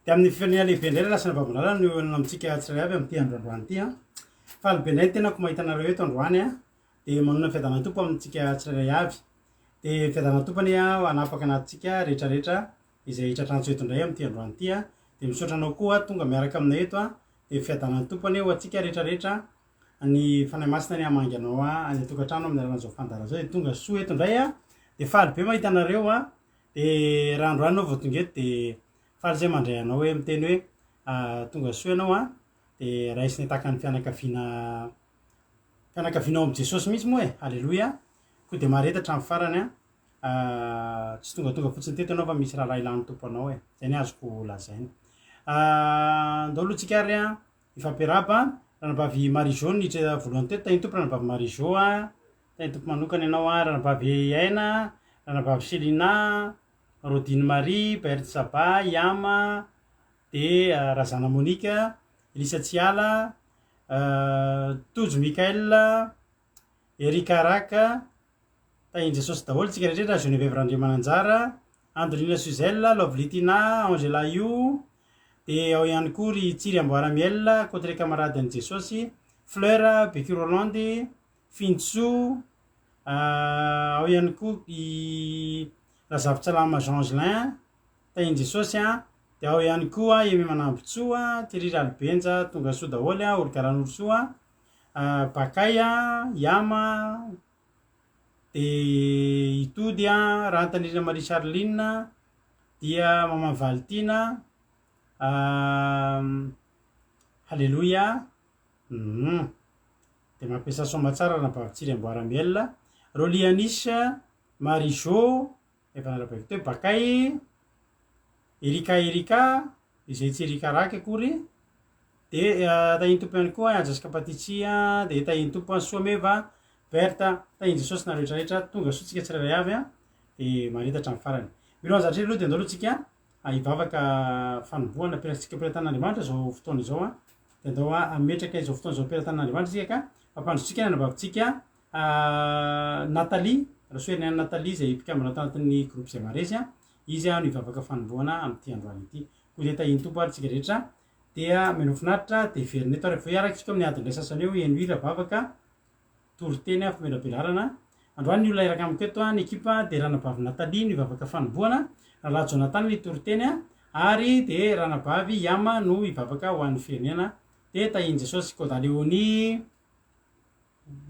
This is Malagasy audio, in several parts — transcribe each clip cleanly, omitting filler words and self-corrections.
Dia amin'ny firenena lehibe indray lasa navavonalana no eo amintsika tsirairay avy amin'ity andro androany ity an. Faly be indray ny tenako mahita anareo eto androany an. Dia manona fiadanan'ny Tompo amintsika tsirairay avy. Dia fiadanan'ny Tompo anie an hanapaka anatintsika rehetra rehetra izay hitratrantso eto indray amin'ity androany ity an. Dia misaotra anao koa tonga miaraka aminay eto an. Dia fiadanan'ny Tompo anie ho antsika rehetra rehetra. Ny Fanahy Masina anie hamangy anao any an-tokantrano amin'ny alalan'izao fandaharana izao. Dia tonga soa eto indray an. Dia faly be mahita anareo an. Dia raha androany ianao vao tonga eto dia faly izay mandray anao hoe miteny hoe tonga soa ianao an, dia raisina tahaka ny fianakaviana fianakaviana ao amin'i Jesosy mihitsy moa e, aleloia, koa dia mahareta hatramin'ny farany an, tsy tongatonga fotsiny teto ianao fa misy raharaha ilan'ny Tompo anao e, izay ny azoko lazaina. Andao aloha tsika ary an, hifampiarahaba, ranabavy Marie Jo niditra voalohany teto, tahin'ny Tompo ranabavy Marie Jo an, tahin'ny Tompo manokana ianao an, ranabavy Aina, ranabavy Selina, Rodine Marie, Berthe Saba, Yama, dia Razana Monica, Elisa Tsiala, Tojo Michael, Eric Araka, Tahin'i Jesosy daholo tsika rehetra, Geneviève Randriamananjara, Andrina Suzelle, Lovely Tina, Angela Io, dia ao ihany koa ry Tsiry Amboara Miel, Côte Camarade an'i Jesosy, Fleur, Becky Rolande, Fintsoa, ao ihany koa i Razafintsalama Jean Angelin, Tahin'i Jesosy an, dia ao ihany koa Aimé Manambotsoa, Thierry Ralibenja, tonga soa daholo an, Olga Ranorosoa, Bakay an, Yama, dia Itody an, Rahantanirina Marie Charline, dia Maman Valitiana, Haleloia, hum, dia mampiasa soamatsara Ranabavy Tsiry Amboaramiel, Rolly Anis, Marie Jo, efa narabaiko teo, Bakay, Erika Erika, izay tsy Erika Raky akory, dia tahin'ny Tompo ihany koa Haja sy Kapatitsia, dia tahin'ny Tompo Soameva, Berthe, tahin'i Jesosy nareo rehetra rehetra, tonga soa tsika tsirairay avy an, dia mahareta hatramin'ny farany. Mialohan'ny zavatra aloha dia andao aloha tsika hivavaka fanombohana, apetratsika am-pelatanan'Andriamanitra izao fotoana izao an, dia andao hametraka izao fotoana izao am-pelatanan'Andriamanitra isika ka ampandrotsika ny anabavintsika Nathalie, Rasoheriniaina Nathalie izay mpikambana tao anatin'ny groupe izay maharesy an, izy no hivavaka fanombohana amin'ity androany ity. Koa dia tahin'ny Tompo ary tsika rehetra dia mino finaritra dia hiverina eto ary avy eo hiaraka isika amin'ny adiny iray sasany eo hihaino hira vavaka toriteny aho famelabelarana. Androany ny olona hiaraka amiko eto ny ekipa dia Ranabavy Nathalie no hivavaka fanombohana, Rahalahy Jonathan no hitoriteny ary dia Ranabavy Yama no hivavaka ho an'ny firenena. Dia tahin'i Jesosy Koda Léonie.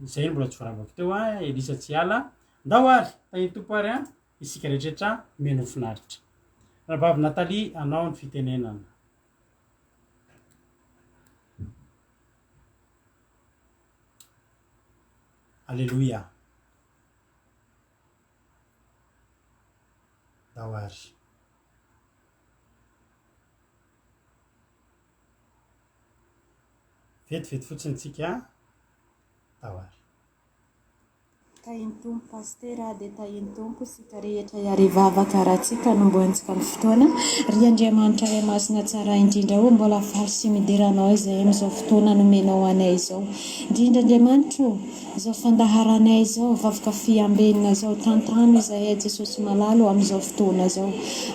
Izay no mbola tsy voaravako teo an, Elisa tsy hiala. Ndao ary, tahin'ny Tompo ary an, isika rehetra mino finaritra. Rahavavy Nathalie, anao ny fitenenana. Aleloia. Ndao ary. Vetivety fotsiny tsika tao ary. Tahin'ny Tompo Pasitera dia tahin'ny Tompo isika rehetra hiarivavaka ratsika hanombohantsika ny fotoana. Ry Andriamanitra Ray Masina tsara indrindra o mbola faly sy midera Anao izahay amin'izao fotoana nomenao anay izao. Indrindra Andriamanitra o, izao fandaharanay izao, vavaka fiambenana izao, tantano izahay Jesosy malala o amin'izao fotoana izao.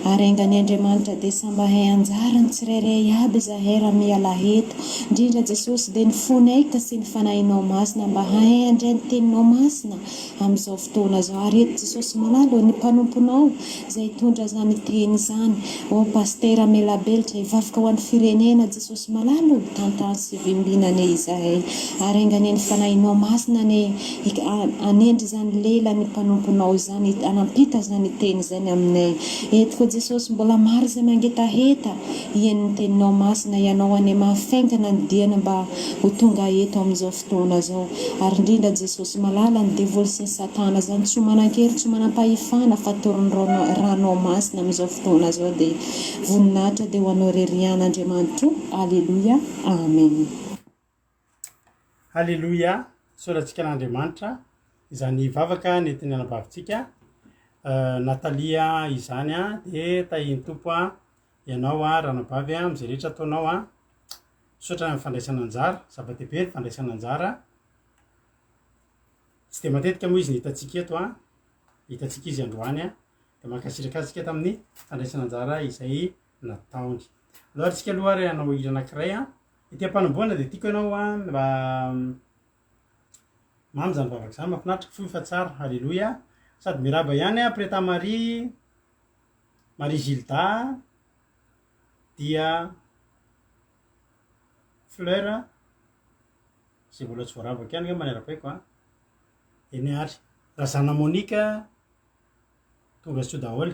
Ary enga anie Andriamanitra dia samba hay anjara ny tsirairay aby izahay raha miala eto. Indrindra Jesosy dia ny fonay ka sy ny Fanahinao Masina mba hahay handray ny Teninao Masina amin'izao fotoana izao. Ary eto Jesosy malala ô, ny mpanomponao izay hitondra izany Teny izany. Ô Pasitera Melabelitra hivavaka ho an'ny firenena Jesosy malala ô, tantano sy vimbina anie izahay. Ary enga anie ny Fanahinao Masina anie hanendry izany lela ny mpanomponao izany hanampita izany Teny izany aminay. Eto koa Jesosy mbola maro izay mangetaheta. Hihaino ny teninao masina ianao anie mahafaingana ny diany mba ho tonga eto amin'izao fotoana izao ary indrindra Jesosy malala ny devoly sy ny satana izany tsy ho manankery tsy ho manampahefana fa torin'ny ranao masina amin'izao fotoana izao dia voninahitra dia ho anao irery ihany Andriamanitro Aleloia Amen. Haleloia, isaorantsika an'Andriamanitra izany vavaka nentin'ny anabavintsika Nathalie izany dia tahin'ny Tompo ianao ranabavy amin'izay rehetra ataonao a, misaotra ny fandraisana anjara, zava-dehibe ny fandraisana anjara, tsy dia matetika moa izy no hitantsika eto a, hitantsika izy androany a, dia mankasitraka antsika tamin'ny fandraisana anjara izay nataony. Andao ary tsika aloha ary hanao hira anankiray an. Ety am-panombohana dia tiako ianao an mba mamy izany vavaka izany, mahafinaritra, fohy fa tsara. Aleloia. Sady miarahaba ihany an, Preta Marie, Marie Gilda, dia Fleur, izay mbola tsy voaravaka ihany angamba ny arabaiko an. Eny ary. Razana Monica, tonga soa daholo.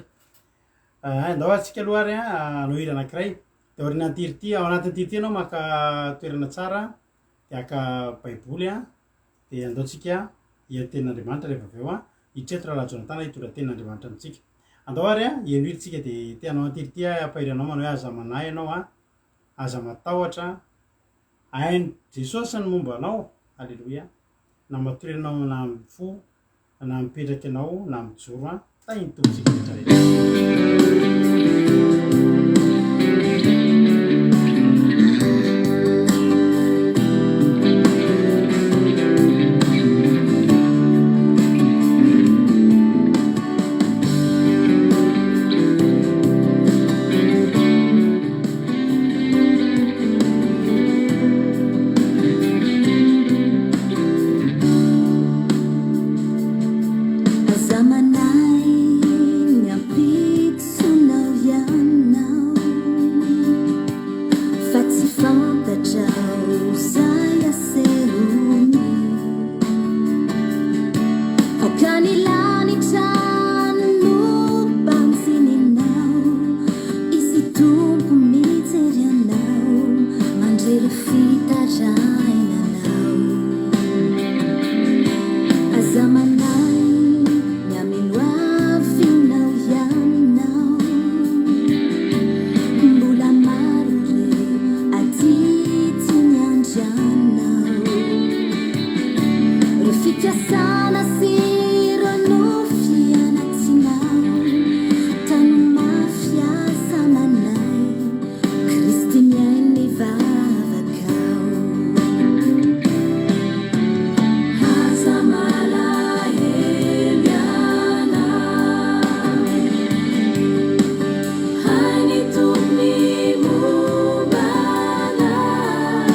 Andao ary tsika aloha ary an, hanao hira anankiray. Dia aorianan'ity hira ity, ao anatin'ity hira ity ianao maka toerana tsara, dia haka baiboly an, dia andao tsika hihaino tenin'Andriamanitra rehefa avy eo an, hiditra eto Rahalahy Jonathan hitondra tenin'Andriamanitra amintsika. Andao ary an, hihaino hira tsika dia te hanao an'ity hira ity aho hampahery anao manao hoe aza manahy ianao an, aza matahotra, hain'i Jesosy ny momba anao, Aleloia, na matory ianao na mifoha na mipetraka ianao na mijoro an, tahin'ny Tompo tsika rehetra rehetra. Aza manahy ny ampitsonao ianao Fa tsy fantatrao izay asehony Aoka ny lanitra no banjininao Izy Tompo mijery anao Mandre ireo fitarainanao Aza manahy ny amin'ny ho avinao ianao Mbola maro ireo adidy miandry anao Ireo fikasana sy ireo nofy anatinao Tano mafy aza manahy Kristy mihaino ny vavakao. Aza malahelo ianao. Hain'ny Tompo ny momba anao.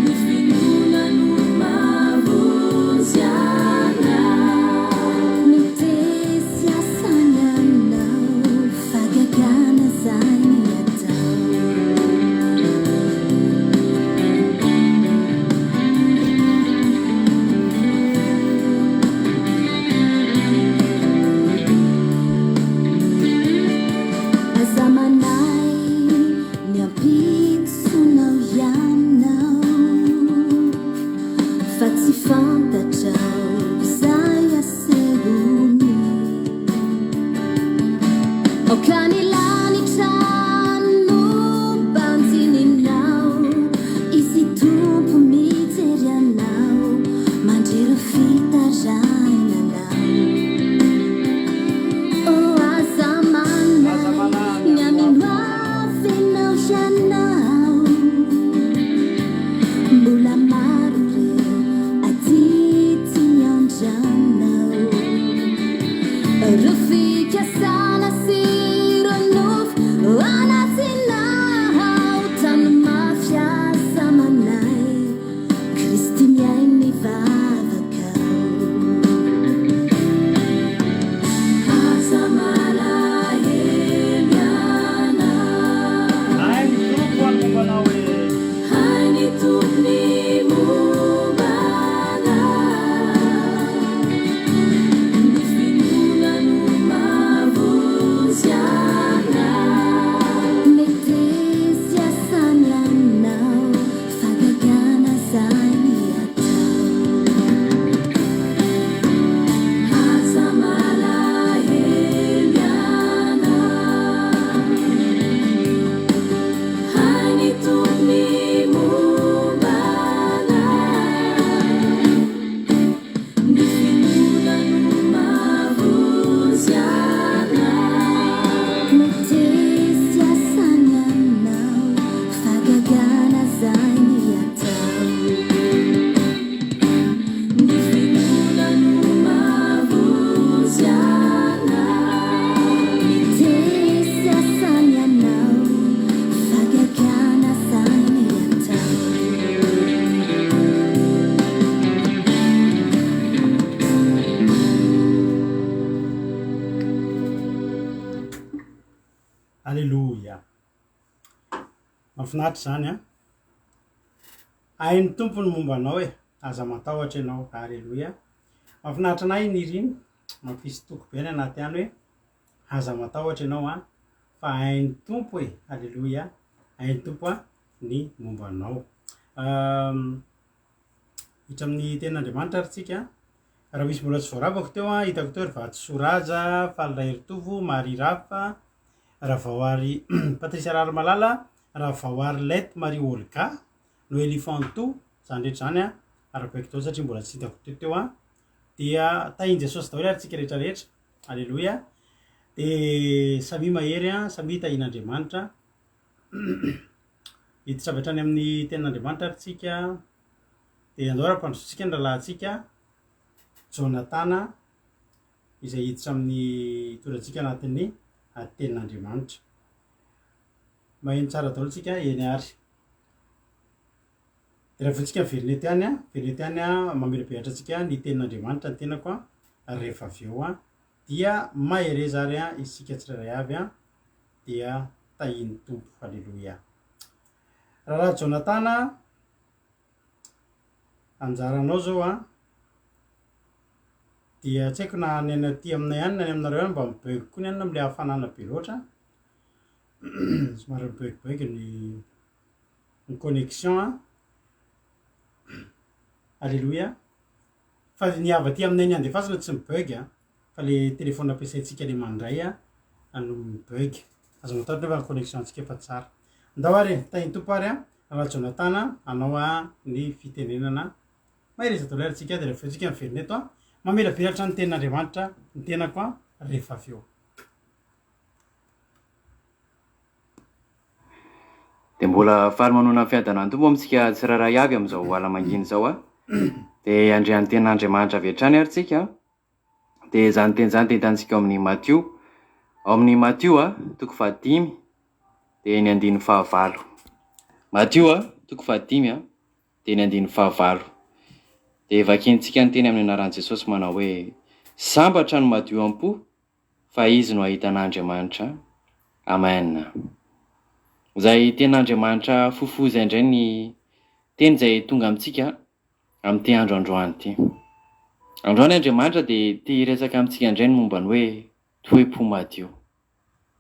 Ny finoana no mahavonjy anao. Mitesy asany anao. Fahagagana zay ny atao. Aza manahy ny ampitsonao ianao fa tsy fantatrao izay asehony. Aoka ny lanitra no banjininao, Izy Tompo mijery anao, mandre ireo fitarainanao. Oh aza Aza manahy manahy ny ny amin'ny amin'ny ho avinao hoavinao ianao. Mbola maro ireo adidy miandry anao. Ireo fikasana sy ireo nofy anatinao. Tano mafy aza manahy, Kristy mihaino ny vavakao. Aza malahelo ianao. Hain'ny Tompo ny momba anao e. Hain'ny Tompo ny momba anao. Ny finoana no mahavonjy. Aleloia. Mahafinaritra izany an. Hain'ny Tompo ny momba anao e. Aza matahotra ianao. Aleloia. Mahafinaritra anay Nirina. Mampisy toky be any anaty any hoe aza matahotra ianao an, fa hain'ny Tompo e. Aleloia. Hain'ny Tompo an ny momba anao. Hiditra amin'ny tenin'Andriamanitra ary tsika. Raha misy mbola tsy voarabako teo an, hitako teo ry Vatosoa Raja, Faly Raheritovo, Marie Rafa, Ravaoary Patricia Raharimalala, Ravaoary Let Marie Olga, Noelie Fantou, izany rehetra izany an, arabaiko daholo satria mbola tsy hitako teo teo an. Dia tahin'i Jesosy daholo ary tsika rehetra rehetra. Aleloia. Dia samia mahery an, samia tahin'Andriamanitra. Hiditra avy hatrany amin'ny tenin'Andriamanitra ary tsika. Dia andao ary ampandrosoantsika ny rahalahintsika Jonatana izay hiditra amin'ny hitondra antsika anatin'ny tenin'Andriamanitra. Maheno tsara daholo tsika, eny ary. Dia raha vontsika miverina eto ihany, miverina eto ihany mamelabelatra antsika ny tenin'Andriamanitra ny tenako ary rehefa avy eo dia mahereza ary isika tsirairay avy dia tahin'ny Tompo. Haleloia. Rahalahy Jonatana, anjaranao zao an, dia tsy haiko na ny any aty aminay any na any aminareo any mba mi-bug koa ny any amin'ilay hafanana be loatra. Somary mi-bug-bug ny ny connexion an. Aleloia. Fa ny avy aty aminay ny andefasana tsy mi-bug an, fa le téléphone ampiasaintsika le mandray an no mi-bug. Aza matahotra nefa ny connexion antsika efa tsara. Ndao ary e, tahin'ny Tompo ary an, Rahalahy Jonathan an, anao an ny fitenenana. Mahereza daholo ary tsika dia rehefa avy eo tsika miverina eto an, mamelabelatra ny tenin'Andriamanitra ny tenako an rehefa avy eo. Dia mbola faly manoana ny fiadanan'ny Tompo amintsika tsirairay avy amin'izao ala mangina izao a. Dia handre ny tenin'Andriamanitra avy hatrany ary tsika. Dia izany teny izany dia hitantsika ao amin'ny Matio. Ao amin'ny Matio a, toko fahadimy, dia ny andininy fahavalo. Matio a, toko fahadimy a, dia ny andininy fahavalo. Dia vakintsika ny teny amin'ny anaran'i Jesosy manao hoe, Sambatra ny madio am-po, fa izy no hahita an'Andriamanitra. Amen. Izay tenin'Andriamanitra fohifohy izay indray ny teny izay tonga amintsika amin'ity andro androany ity. Androany Andriamanitra dia te hiresaka amintsika indray ny momba ny hoe toe-po madio.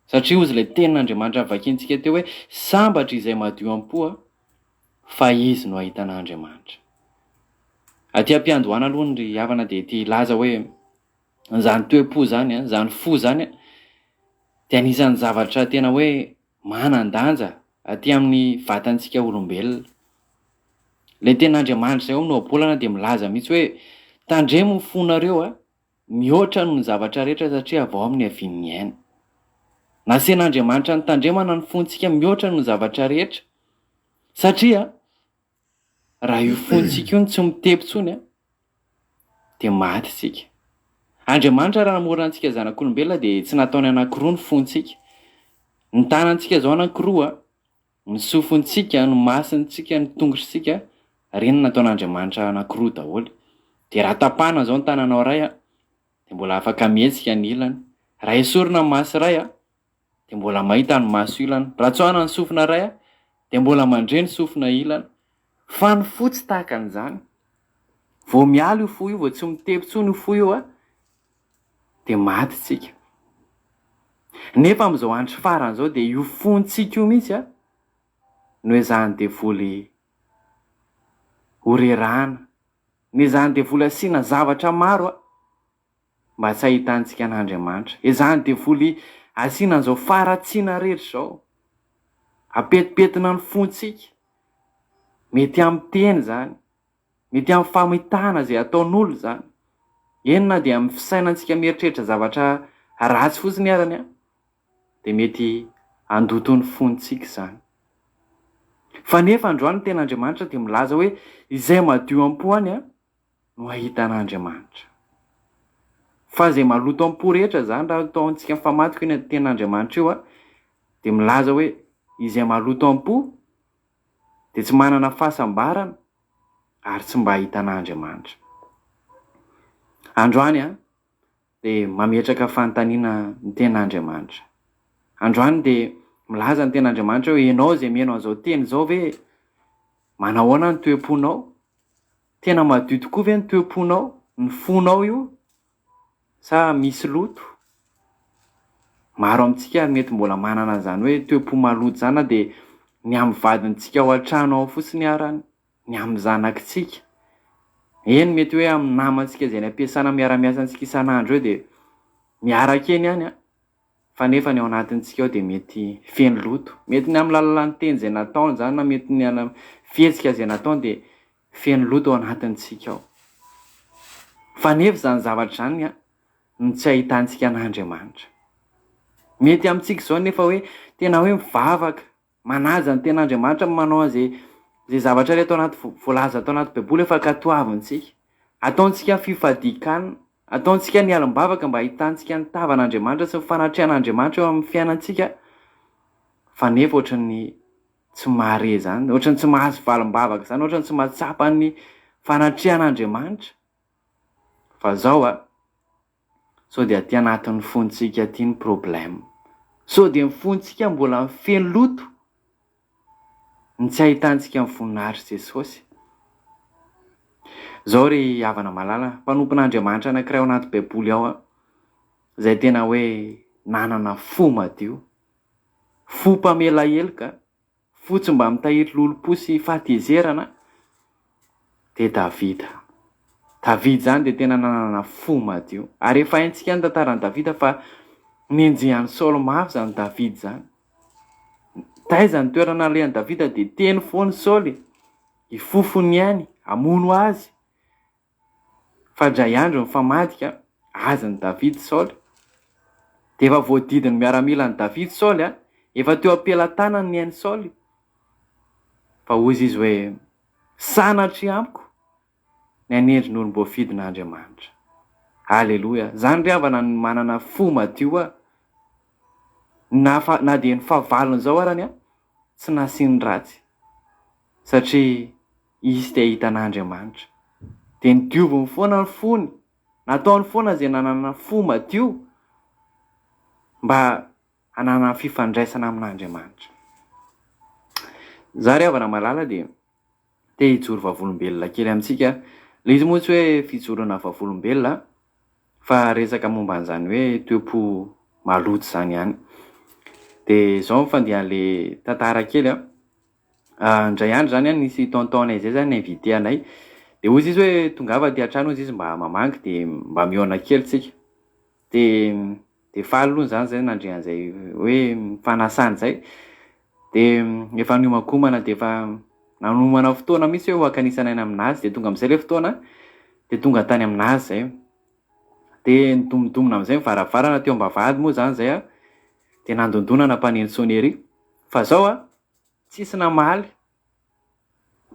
Satria hozy ilay tenin'Andriamanitra vakintsika teo hoe sambatra izay madio am-po fa izy no hahita an'Andriamanitra. Aty am-piandohana aloha ry havana dia te hilaza hoe Izany toe-po izany, izany fo izany dia anisan'ny zavatra tena hoe manan-danja aty amin'ny vatantsika olombelona. Ilay tenin'Andriamanitra izay ao amin'ny ohabolana dia milaza mihitsy hoe tandremo ny fonareo mihoatra noho ny zavatra rehetra satria avy ao aminy havian'ny aina. Nasain'Andriamanitra nitandremana ny fontsika mihoatra noho ny zavatra rehetra satria Raha io fontsika io no tsy mitepo intsony dia maty isika. Andriamanitra raha namorona antsika zanak'olombelona dia tsy nataony anankiroa ny fontsika. Ny tanantsika izao anankiroa, ny sofintsika, ny masontsika, ny tongotritsika, ireny nataon'Andriamanitra anankiroa daholo. Dia raha tapahana izao ny tananao iray dia mbola afaka mihetsika ny ilany. Raha esorina ny maso iray dia mbola mahita ny maso ilany. Raha tsoahina ny sofina iray dia mbola mandre ny sofina ilany. Fa ny fo tsy tahaka an'izany. Vao miala io fo io, vao tsy mitepo intsony io fo io dia maty tsika. Nefa amin'izao andro farany izao dia io fontsika io mihitsy no ezahan'ny devoly ho rerahana. Nezahan'ny devoly asiana zavatra maro mba tsy hahitantsika an'Andriamanitra. Ezahan'ny devoly asiana an'izao faharatsiana rehetra izao. Apetipetina ny fontsika. Mety amin'ny teny izany. Mety amin'ny famitahana izay ataon'olona izany. Eny na dia amin'ny fisainantsika mieritreritra zavatra ratsy fotsiny arany dia mety handoto ny fontsika izany. Fa nefa androany ny tenin'Andriamanitra dia milaza hoe izay madio am-po any no hahita an'Andriamanitra. Fa izay maloto am-po rehetra izany, raha ataontsika mifamadika io tenin'Andriamanitra io, dia milaza hoe izay maloto am-po dia tsy manana fahasambarana ary tsy mba hahita an'Andriamanitra. Androany dia mametraka fanontaniana ny tenin'Andriamanitra. Androany dia. Milaza ny tenin'Andriamanitra hoe ianao izay mihaino an'izao teny izao ve manahoana ny toe-ponao? Tena madio tokoa ve ny toe-ponao, ny fonao io sa misy loto? Maro amintsika ary mety mbola manana an'izany hoe toe-po maloto izany na dia ny amin'ny vadintsika ao an-trano ao fotsiny arany, ny amin'ny zanakitsika. Eny mety hoe amin'ny namantsika izay any am-piasana miara-miasa antsika isan'andro eo dia miaraka eny ihany an! Fa nefa ny ao anatintsika ao dia mety feno loto. Mety ny amin'ny lalan'ny teny izay nataony izany na mety ny amin'ny fihetsika izay nataony dia feno loto ao anatintsika ao. Fa nefa izany zavatra izany no tsy ahitantsika an'Andriamanitra. Mety amintsika izao nefa hoe tena hoe mivavaka, Manaja ny tenin'Andriamanitra manao an'izay izay zavatra rehetra ao anaty voalaza ato anaty Baiboly efa ankatoavintsika. Ataontsika ny fifadian-kanina, ataontsika ny alim-bavaka mba hahitantsika ny tavan'Andriamanitra sy ny fanatrehan'Andriamanitra eo amin'ny fiainantsika, fa nefa ohatran'ny tsy mahare izany, ohatran'ny tsy mahazo valim-bavaka izany, ohatran'ny tsy mahatsapa ny fanatrehan'Andriamanitra. Fa zao a! Sao dia aty anatin'ny fontsika aty ny problème? Sao dia ny fontsika mbola feno loto? Ny tsy ahitantsika ny voninahitr'i Jesosy? Zao ry havana malala, mpanompon'Andriamanitra anankiray ao anaty baiboly ao an, izay tena hoe nanana fo madio, fo mpamela heloka, Fo tsy mba mitahiry lolompo sy fahatezerana dia Davida. Davida izany dia tena nanana fo madio. Ary efa haintsika ny tantaran'i Davida fa nenjehan'i Saoly mafy izany Davida izany. Taiza ny toerana nalehan'i Davida dia teny foana i Saoly, hifofo ny ainy, hamono azy. Fa indray andro nifamadika azy ny David Saoly, dia efa voadidin'ny miaramilan'i David Saoly a, efa teo am-pelatanany ny ain'i Saoly, fa hozy izy hoe, Sanatria amiko ny hanendry ny olom-boafidin'Andriamanitra. Aleloia! Izany ry havana ny manana fo madio a! Na fa, na dia ny fahavalony izao arany a, tsy nasiany ratsy, satria Izy te hahita an'Andriamanitra. Dia nodioviny foana ny fony, nataony foana izay nanana fo madio mba hananany fifandraisana amin'Andriamanitra. Izaho ry havana malala dia te hijoro vavolombelona kely amintsika. Ilay izy moa tsy hoe fijoroana vavolombelona fa resaka momba an'izany hoe toe-po maloto izany ihany. Dia izao ny fandehan'ilay tantara kely an. Indray andro zany an, nisy tonton-nay zay zany ni-inviter anay, de hozy izy hoe tongava aty an-trano hozy izy mba mamangy de mba mihaona kely tsika, de de faly aloha zany zay nandre an'izay hoe fanasana izay, de efa niomankomana de efa nanomana fotoana mihitsy hoe ho ankanisana any aminazy, de tonga am'zay le fotoana de tonga tany aminazy zay, de nidomodomona am'zay ny varavarana teo am-bavahady moa zany zay an, de nandondona nampaneno sonnerie, fa zao an. Tsisy namaly.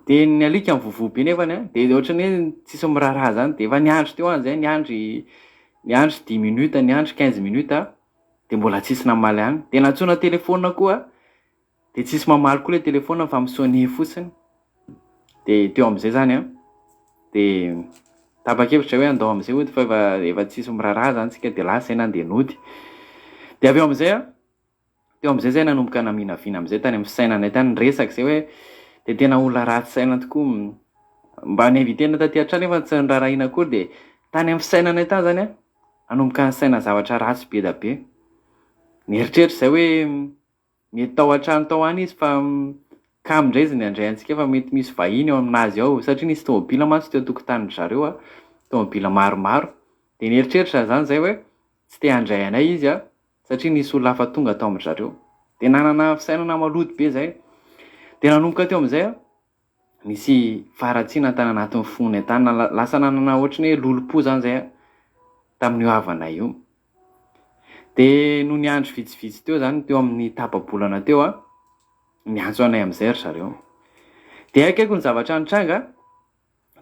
Dia ny alika mivovoa be nefany an, dia ohatran'ny hoe tsisy miraharaha zany, dia efa niandry teo aho zay, niandry niandry dix minutes, niandry quinze minutes, dia mbola tsisy namaly ihany. Dia nantsoina telephone koa, dia tsisy mamaly koa ilay telephone fa mi-sonner fotsiny. Dia teo amin'izay zany an, dia tapa-kevitra hoe andao amin'izay hody fa efa efa tsisy miraharaha zany tsika, dia lasa zay nandeha nody. Dia avy eo amin'izay an. Teo amin'izay izahay nanomboka naminavina amin'izay tany amin'ny fisainanay tany, niresaka izay hoe dia tena olona ratsy saina tokoa, mba ni-inviter-na taty an-trano nefa tsy niraharahiana akory dia tany amin'ny fisainanay tany izany an, nanomboka nisaina zavatra ratsy be dia be. Nieritreritra izahay hoe mety tao an-trano tao any izy fa kamo indray izy ny handray antsika fa mety misy vahiny ao aminazy ao satria nisy tômôbila mantsy teo an-tokotanin-dry zareo an, tômôbila maromaro. Dia nieritreritra izany izahay hoe tsy te handray anay izy an, satria nisy olona hafa tonga tao amin-dry zareo. Dia nanana fisainana maloto be izahay. Dia nanomboka teo amin'izay aho, nisy faharatsiana tany anatin'ny fonay tany. Lasa nanana ohatran'ny hoe lolompo izany izahay tamin'io havanay io. Dia nony andro vitsivitsy teo izany, teo amin'ny tapa-bolana teo, niantso anay amin'izay ry zareo. Dia haiko ny zavatra nitranga,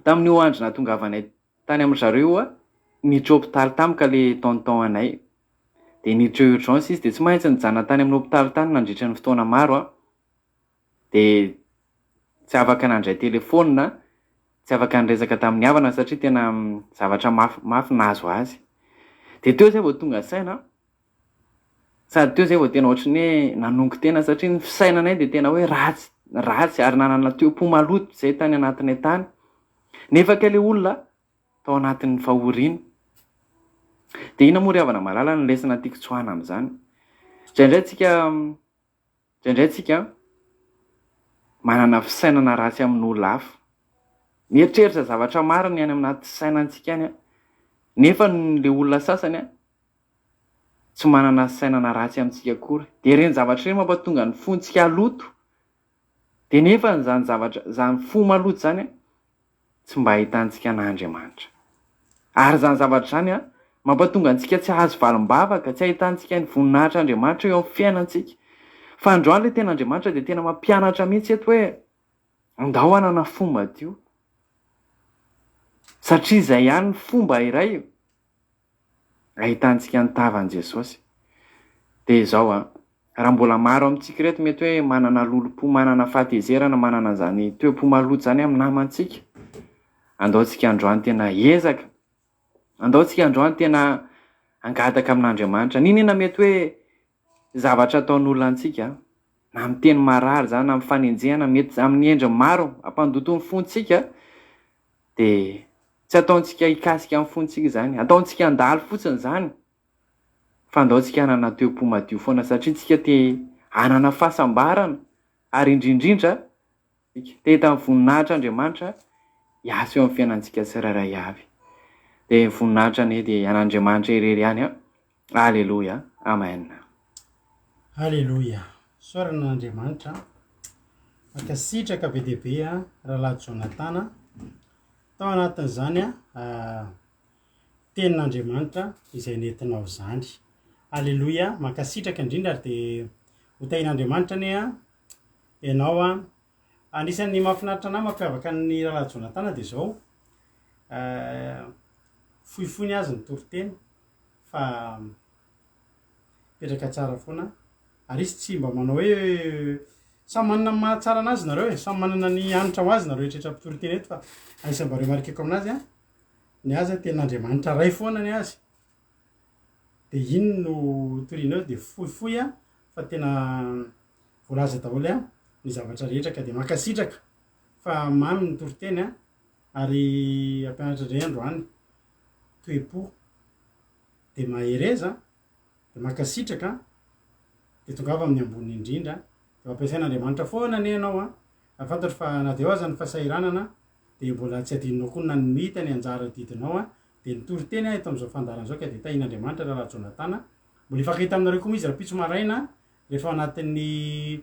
tamin'io andro nahatongavanay Tany amin-dry zareo io niditra hopitaly tampoka le tonton anay. Dia niditra urgence izy dia tsy maintsy nijanona tany amin'ny hopitaly tany nandritra ny fotoana maro aho. Dia tsy afaka nandray telefaonina, tsy afaka niresaka tamin'ny havana satria tena zavatra mafy mafy nahazo azy. Dia teo izay vao tonga saina aho. Sady teo zay vao tena ohatran'ny hoe nanongo tena satria ny fisainanay dia tena hoe ratsy, ratsy ary nanana toe-po maloto zay tany anatinay tany. Nefa kay le olona tao anatin'ny fahoriana. Dia inona moa ry havana malala ny lesona tiako tsoahana amin'izany? Indraindray tsika Indraindray tsika manana fisainana ratsy amin'olona hafa. Mieritreritra zavatra maro ny any anaty sainantsika any nefa le olona sasany tsy manana sainana ratsy amintsika akory. Dia ireny zavatra ireny mampatonga ny fontsika haloto. Dia nefa izany zavatra, izany fo maloto izany tsy mba ahitantsika an'Andriamanitra. Ary izany zavatra izany mampatonga antsika tsy hahazo valim-bavaka, tsy ahitantsika ny voninahitr'Andriamanitra eo amin'ny fiainantsika. Fa androany ilay tena Andriamanitra dia tena mampianatra mihitsy eto hoe andao hanana fo madio. Satria izay ihany ny fomba iray ahitantsika ny tavan'i Jesosy. Dia izao an, raha mbola maro amintsika ireto mety hoe manana lolompo, manana fahatezerana, manana an'izany toe-po maloto izany amin'ny namantsika, andao tsika androany tena hiezaka, andao tsika androany tena hangataka amin'Andriamanitra. N'inona mety hoe zavatra ataon'olona antsika, na amin'ny teny marary izany, na amin'ny fanenjehana, mety amin'ny endriny maro hampandoto ny fontsika, dia tsy ataontsika hikasika ny fontsika izany, ataontsika handalo fotsiny izany, fa andao tsika hanana toe-po madio foana satria tsika te hanana fahasambarana ary indrindrindra Te hita ny voninahitr' Andriamanitra hiasa eo amin'ny fiainantsika tsirairay avy. Dia ny voninahitra anie dia an' Andriamanitra irery ihany an. Aleloia. Amen. Aleloia. Isaorana an'Andriamanitra. Mankasitraka be dia be an, Rahalahy Jonathan. Tao anatin'izany an, tenin'Andriamanitra izay nentinao izany. Aleloia. Mankasitraka indrindra ary dia ho tahian'Andriamanitra anie an. Ianao an. Anisan'ny mahafinaritra anah mampiavaka an'i Rahalahy Jonathan dia izao, fohifohy ny azy ny toriteny fa mipetraka tsara foana ary izy tsy mba manao hoe samy manana ny mahatsara anazy nareo e, samy manana ny hanitra ho azy nareo rehetra mpitoriteny eto fa anisan'ny mba remarqueko aminazy an, ny azy an tenin'Andriamanitra ray foana ny azy de iny no toriana eo de fohifohy an fa tena voalaza daholo an ny zavatra rehetra ka de mankasitraka fa mamy ny toriteny an ary ampianatra indray androany toe-po de mahereza de mankasitraka an de tongava amin'ny ambony indrindra de ampiasain'Andriamanitra foana anie ianao an ary fantatro fa na de eo aza ny fahasahiranana de mbola tsy adinonao koa ny nanomita ny anjara adidinao an de nitory teny aho eto amin'izao fandaharana izao ka de tahian'Andriamanitra rahalahy Jonathan mbola hifankahita aminareo koa moa izy rahampitso maraina Rehefa ao anatin'ny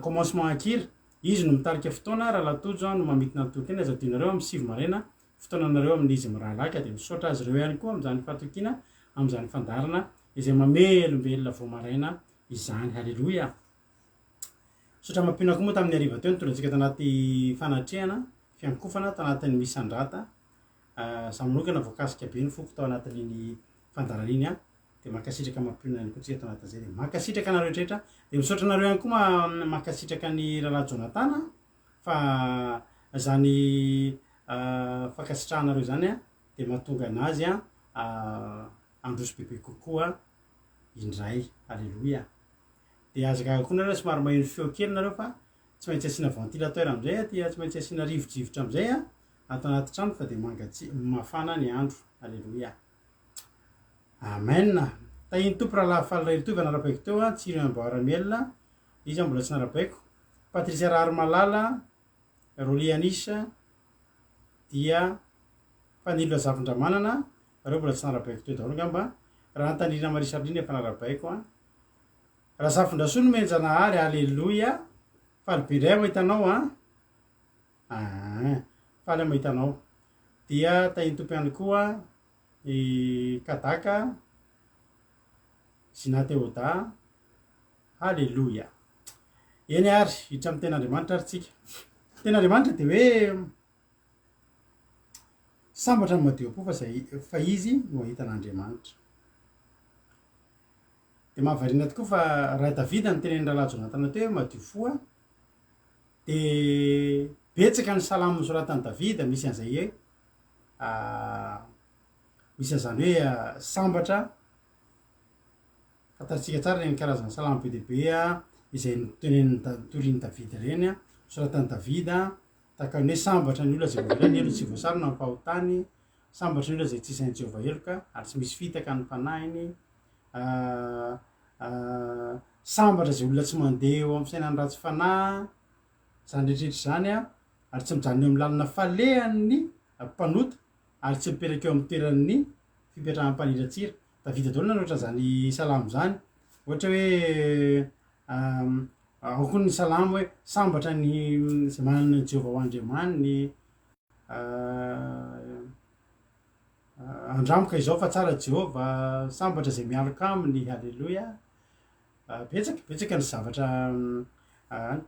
commencement an-kira, izy no mitarika fotoana, Rahalahy Tojo no mamintina ny toriteny, aza adinonareo amin'ny 9 maraina fotoananareo amin'izy mirahalahy ka dia misaotra azy ireo ihany koa amin'izany fahatokiana amin'izany fandaharana izay mamelombelona vao maraina izany. Haleloia! Misaotra mampionona koa moa tamin'ny hariva teo nitondra antsika tanaty fanatrehana, fiankofana tanatin'ny misandrata. Za manokana voakasika be ny foko tao anatin'iny fandaharana iny an. Dia mankasitraka mampionona ihany koa tsika ato anatin'izay. Dia mankasitraka anareo rehetra. Dia misaotra anareo ihany koa mankasitraka ny rahalahy Jonathan fa zany fankasitrahanareo zany dia mahatonga anazy handroso bebe kokoa indray. Aleloia. Dia aza gaga koa nareo somary maheno feo kely nareo fa tsy maintsy asiana ventilateur amizay aty, tsy maintsy asiana rivodrivotra amizay ato anaty trano fa dia mangatsia, mafana ny andro. Aleloia. Amen! Tahin'ny Tompo rahalahy Faly Rahelitoiva narabaiko teo an, Tsiro Amboaramiel, izy aho mbola tsy narabaiko, Patricia Raharimalala, Rolly Anis, dia Fanilo Razafindramanana, reo mbola tsy narabaiko teo daholo angamba, Rahantanirina Marie Charline efa narabaiko an, Razafindrasoa Nomenjanahary, Aleloia, faly be indray aho mahita anao an, aa, faly aho mahita anao, dia tahin'ny Tompo ihany koa i Kadaka, Zina Teoda, Haleloia! Eny ary, hiditra amin'ny Tenin'Andriamanitra ary tsika. Tenin'Andriamanitra dia hoe sambatra ny madio am-po fa izay fa izy no hahita an'Andriamanitra. Dia mahavariana tokoa fa raha Davida no tenenin'ny rahalahy Jonatana teo hoe madio fo aho, dia betsaka ny salamo nosoratan'i Davida misy an'izay hoe misy an'izany hoe sambatra. Fantatsika tsara ireny karazana salamo be dia be izay notenenin'i Da- notorian'i Davida ireny, nosoratan'i Davida, tahaka ny hoe sambatra ny olona izay voavela ny helony sy voasarona ny fahotany, sambatra ny olona izay tsy isain'i Jehovah heloka ary tsy misy fitaka ny fanahiny, sambatra izay olona tsy mandeha eo amin'ny fisainan'ny ratsy fanahy, izany rehetrarehetra izany ary tsy mijanona eo amin'ny lalana falehan'ny mpanota ary tsy mipetraka eo amin'ny toeran'ny fipetrahan'ny mpaniratsira. Davida daholo nanoratra an'izany salamo izany. Ohatra hoe ao koa ny salamo hoe sambatra ny izay manana an'i Jehovah ho Andriamaniny. Andramo ka izao fa tsara Jehovah, sambatra izay mialoka aminy, haleloia. Betsaka, betsaka ny zavatra any.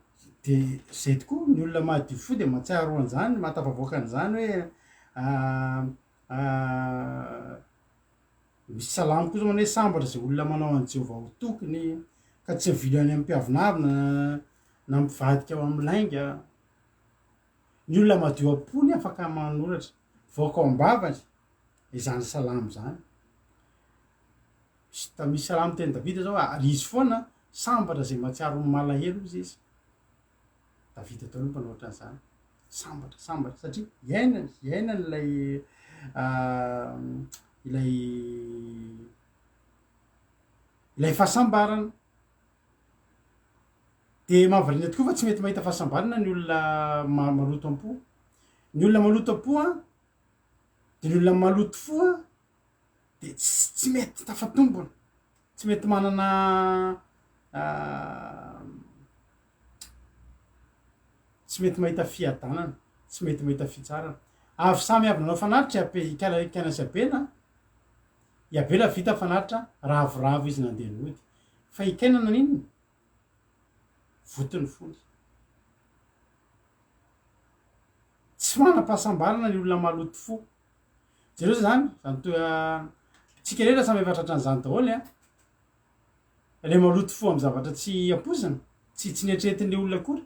De zay tokoa, ny olona mahadio fo de mahatsiaro an'izany, mahatafavoaka an'izany hoe misy salamo koa zao manao hoe sambatra zay olona manao an'i Jehovah ho tokiny ka tsy mivily any amin'ny mpiavonavona na mivadika ho amin'ny lainga. Ny olona madio am-pony afaka manoratra, mivoaka ao am-bavany izany salamo izany. Misy ta- misy salamo teny Davida zao ary izy foana sambatra zay mahatsiaro ny malahelo hozy izy. Davida daholo no mpanoratra an'izany. Sambatra, sambatra satria iainany, iainany ilay ilay ilay fahasambarana. Dia mahavariana tokoa fa tsy mety mahita fahasambarana ny olona maloto am-po. Ny olona maloto am-po an, dia ny olona maloto fo an, dia tsy tsy mety tafatombina, tsy mety manana tsy mety mahita fiadanana, tsy mety mahita fitsarana. Avy samy avy nanao fanatitra i Abe- i Kaina i Kaina sy Abela, i Abela vita fanatitra, ravoravo izy nandeha nody. Fa i Kaina naninona? Voton'ny fony. Tsy manam-pahasambarana ny olona maloto fo. Jereo zany, zany toa tsika rehetra samy efa tratran'izany daholo an. Le maloto fo amin'ny zavatra tsy ampoizina, tsy tsy neritreretin'le olona akory.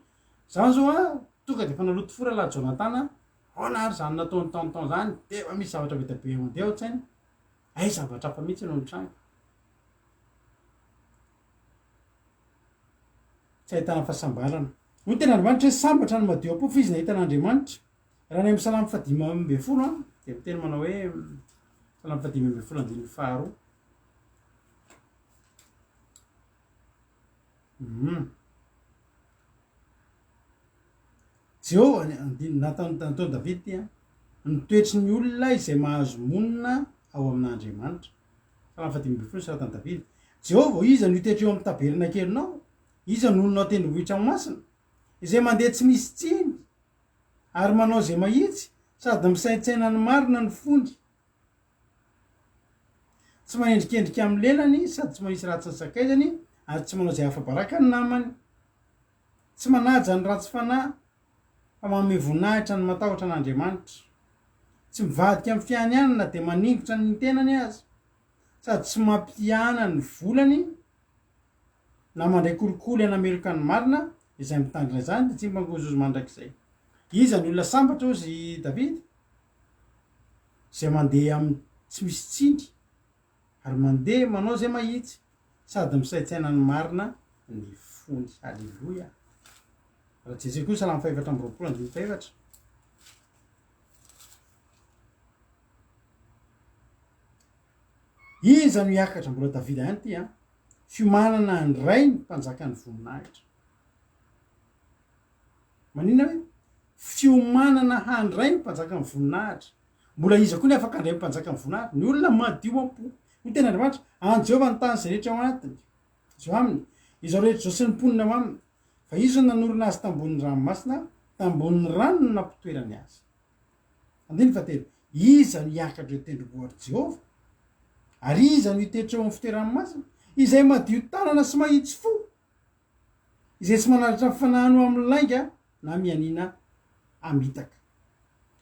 Zany zao an, tonga de efa naloto fo rahalahy Jonathan an, ahoana ary zany nataon'i tonton zany, de efa misy zavatra be dia be mandeha ao an-tsaina. Hay zavatra hafa mihitsy no nitranga. Tsy ahitana fahasambarana. Hoy ny tenin'Andriamanitra hoe sambatra ny madio am-po fa izy nahita an'Andriamanitra. Raha ny amin'ny salamo fahadimy ambinifolo an, dia miteny manao hoe salamo fahadimy ambinifolo andininy faharoa. Mm. Jehovah, andininy nataon'i nataon'i Davida ity an, ny toetry ny olona izay mahazo monina ao amin'Andriamanitra. Salamo fahadimy ambinifolo soratan'i Davida. Jehovah ô, iza no hitoetra eo amin'ny tabernakelinao? Iza no honina ao an-tendrombohitra masina? Izay mandeha tsy misy tsiny ary manao izay mahitsy sady misaintsaina ny marina ny fony. Tsy manendrikendrika amin'ny lelany sady tsy manisy ratsy ny sakaizany ary tsy manao izay afa-baraka ny namany. Tsy manaja ny ratsy fanahy fa manome voninahitra ny matahotra an'Andriamanitra. Tsy mivadika amin'ny fianianana na dia maningotra ny tenany aza, sady tsy mampiana ny volany na mandray kolikoly hanameloka ny marina, izay mitandrina izany dia tsy mpangozohozo mandrakizay. Iza ny olona sambatra hozy i Davida? Izay mandeha amin'ny tsy misy tsiny ary mandeha manao izay mahitsy sady misaintsaina ny marina ny fony. Aleloia! Raha jerentsika koa ny Salamo fahefatra amby roapolo andininy fahefatra. Iza no hiakatra, mbola Davida ihany ity an, fiomanana handray ny mpanjakan'ny voninahitra. Maninona hoe fiomanana handray ny mpanjakan'ny voninahitra? Mbola iza koa ny afaka handray ny mpanjakan'ny voninahitra? Ny olona madio am-po. Hoy teny Andriamanitra, an'i Jehovah ny tany izay rehetra ao anatiny, izao aminy, izao rehetra izao sy ny mponina ao aminy. Fa izy no nanorina azy tambonin'ny ranomasina, tambonin'ny rano no nampitoerany azy. Andininy fahatelo, Iza no hiakatra eo tendrombohitr'i Jehovah? Ary iza no hitoetra eo amin'ny fitoerany masina? Izay madio tanana sy mahitsy fo, izay tsy manaratra ny fanahiny ho amin'ny lainga na mianiana hamitaka.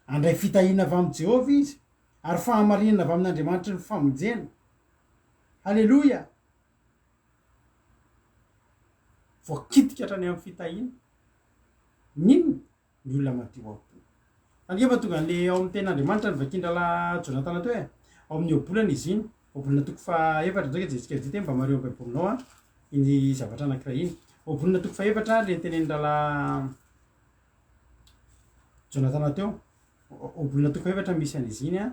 Handray fitahiana avy amin'i Jehovah izy, ary fahamarinana avy amin'Andriamanitry ny famonjena. Haleloia! Voakitika hatrany amin'ny fitahiana. N'inona? Ny olona madio am-po. Ange fa tonga an'le ao amin'ny tenin'Andriamanitra ny vakin-drahalahy Jonatana teo e. Ao amin'ny ohabolana izy iny. Ohabolana toko fahaefatra, ndao jerentsika vite mba mariho amin'ny baibolinao an, iny zavatra anankiray iny. Ohabolana toko fahaefatra, le nitenenin'ny rahalahy Jonatana teo. Ohabolana toko fahaefatra misy an'izy iny an.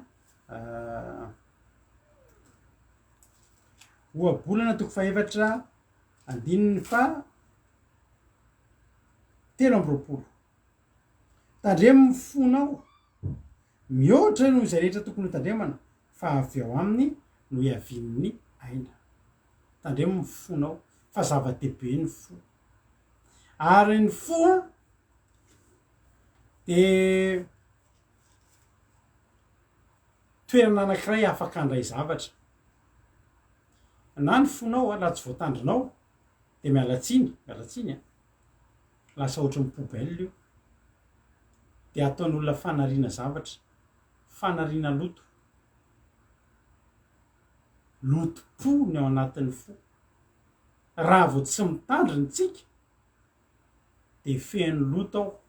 Ohabolana toko fahefatra andininy faha 23. Tandremo ny fonao mihoatra noho izay rehetra tokony hotandremana fa avy ao aminy no hiavian'ny aina. Tandremo ny fonao fa zava-dehibe ny fo. Ary ny fo dia toerana anankiray afaka handray zavatra. Na ny fonao raha tsy voatandrinao dia miala tsiny, miala tsiny an, lasa ohatry ny poubelle io. Dia ataon'olona fanariana zavatra, fanariana loto. Lotom-po ny ao anatin'ny fo. Raha vao tsy mitandrina isika dia feno loto ao.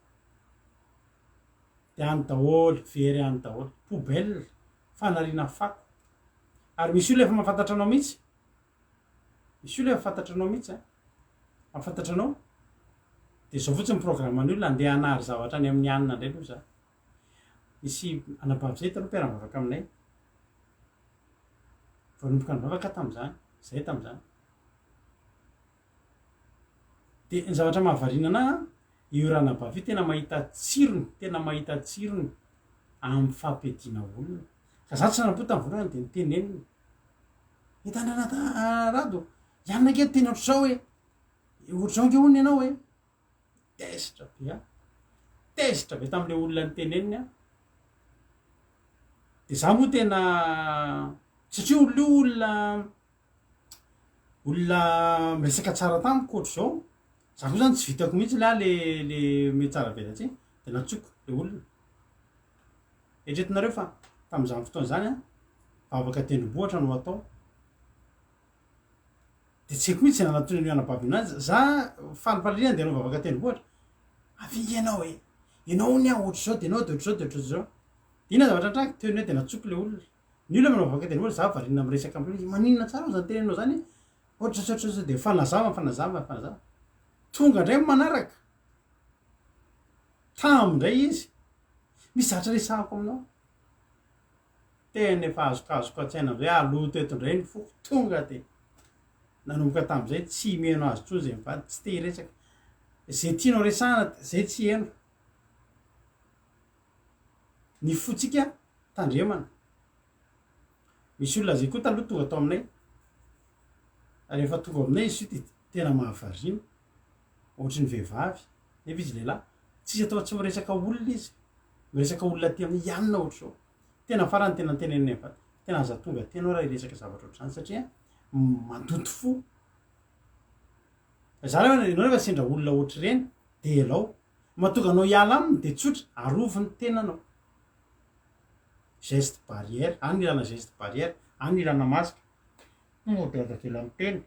Dia any daholo, very any daholo. Poubelle, fanariana fako. Ary misy olona efa mahafantatra anao mihitsy. Misy olona efa fantatra anao mihitsy an. Mahafantatra anao. Dia izao fotsiny ny programme-n'ny olona, andeha hanary zavatra any amin'ny anona indray aloha za. Nisy anabavy izay taloha mpiara-mivavaka aminay. Vao nanomboka nivavaka aho tamin'izany, izay tamin'izany. Dia ny zavatra mahavariana anah an, io ranabavy io tena mahita tsirony, tena mahita tsirony amin'ny fampiadiana olona. Ka za tsy nanam-po tamin'ny voalohany dia nitenenina. Hitan'i Rado, i anona ange tena ohatr'izao e, ohatr'izao ange hono ianao e. Tezitra be aho, tezitra be tamin'ilay olona niteneniny aho. Dia za moa tena, satria olona io olona Olona miresaka tsara tamiko ohatr'izao, za koa zany tsy vitako mihitsy le ah le le mihatsara velatsihy de nantsoiko le olona, eritreretinareo fa tamin'izany fotoana izany an, vavaka an-tendrombohitra no atao, de tsy haiko mihitsy zay nanatona an'io anabavy io anazy, za falifaly ery andeha hanao vavaka an-tendrombohitra, avia nge ianao e, ianao hono aho ohatr'izao de ianao de ohatr'izao de ohatr'izao, de inona zavatra nitranga? Teo no eo de nantsoiko le olona. Ny olona manao vavaka teny za variana miresaka aminy hoe maninona tsara moa zany teneninao zany e, ohatra sy ohatra sy de mifanazava mifanazava mifanazava, tonga ndray ny manaraka, tamy ndray izy, misy zavatra resahako aminao, tena efa azokazoko an-tsaina amizay aloto eto ndray ny foko, tonga de nanomboka tamizay tsy miheno azy tsony zay mivady, tsy te hiresaka, ze tianao resahana zay tsy heno. Ny fontsika tandremana. Misy olona zay koa taloha tonga tao aminay, rehefa tonga ao aminay izy io de tena mahavariana, ohatry ny vehivavy nefa izy lehilahy, tsisy atao tsy miresaka olona izy, miresaka olona aty aminay, i anona ohatr'izao, tena farany tena noteneninay mivady, tena aza tonga aty ianao raha hiresaka zavatra ohatr'izany satria mandoto fo. Za rehefa ianao rehefa sendra olona ohatr'ireny de ialao, Mahatonga anao hiala aminy dia tsotra, arovy ny tenanao. Geste barrière, any no ilana geste barrière, any no ilana masque. Mody aza avela miteny.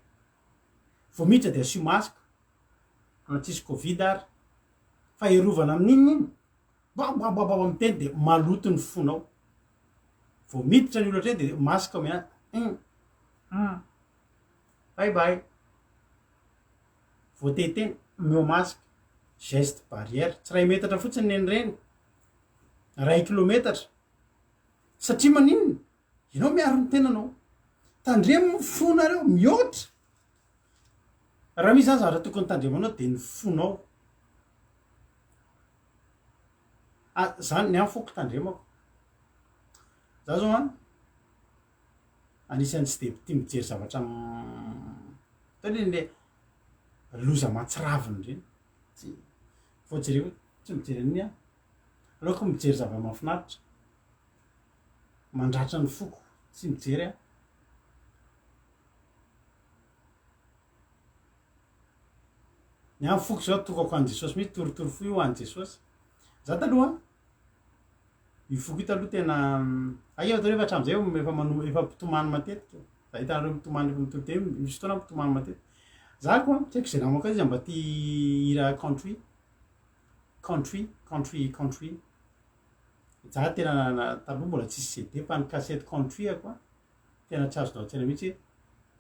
Vao miditra dia asio masque. Na tsisy covid ary. Fa hiarovana amin'inona iny? Ba ba ba ba miteny dia maloto ny fonao. Vao miditra ny olona hatreny dia masque omena. Hum. Hum. Bye bye. Vao te hiteny, omeo masque, geste barrière, tsy iray metatra fotsiny nen'ireny, iray kilometatra, satria maninona? Ianao miaro ny tenanao, tandremo ny fonareo mihoatra, raha misy zany zavatra tokony tandremanao de ny fonao, ah zany ny ahy foko tandremako, za zao an. Anisan'ny tsy dia tia mijery zavatra hitanao ireny le loza mahatsiravina ireny, tsy vao jereko tsy mijery an'iny aho, aleoko mijery zava-mahafinaritra, mandratra ny foko tsy mijery aho. Ny ahy ny foko zao atokako an'i Jesosy mihitsy, torotoro fo io ho an'i Jesosy. Za taloha Io foko io taloha tena hay efa taloha efa hatramin'izay efa mano efa mpitomany matetika. Za hitanareo mitomany efa mitory teny misy fotoana mitomany matetika. Za koa tsy haiko izay namako aiza mba tia hira country country country country. Za tena taloha mbola tsisy CD fa ny cassette country ako a. Tena tsy azonao an-tsaina mihitsy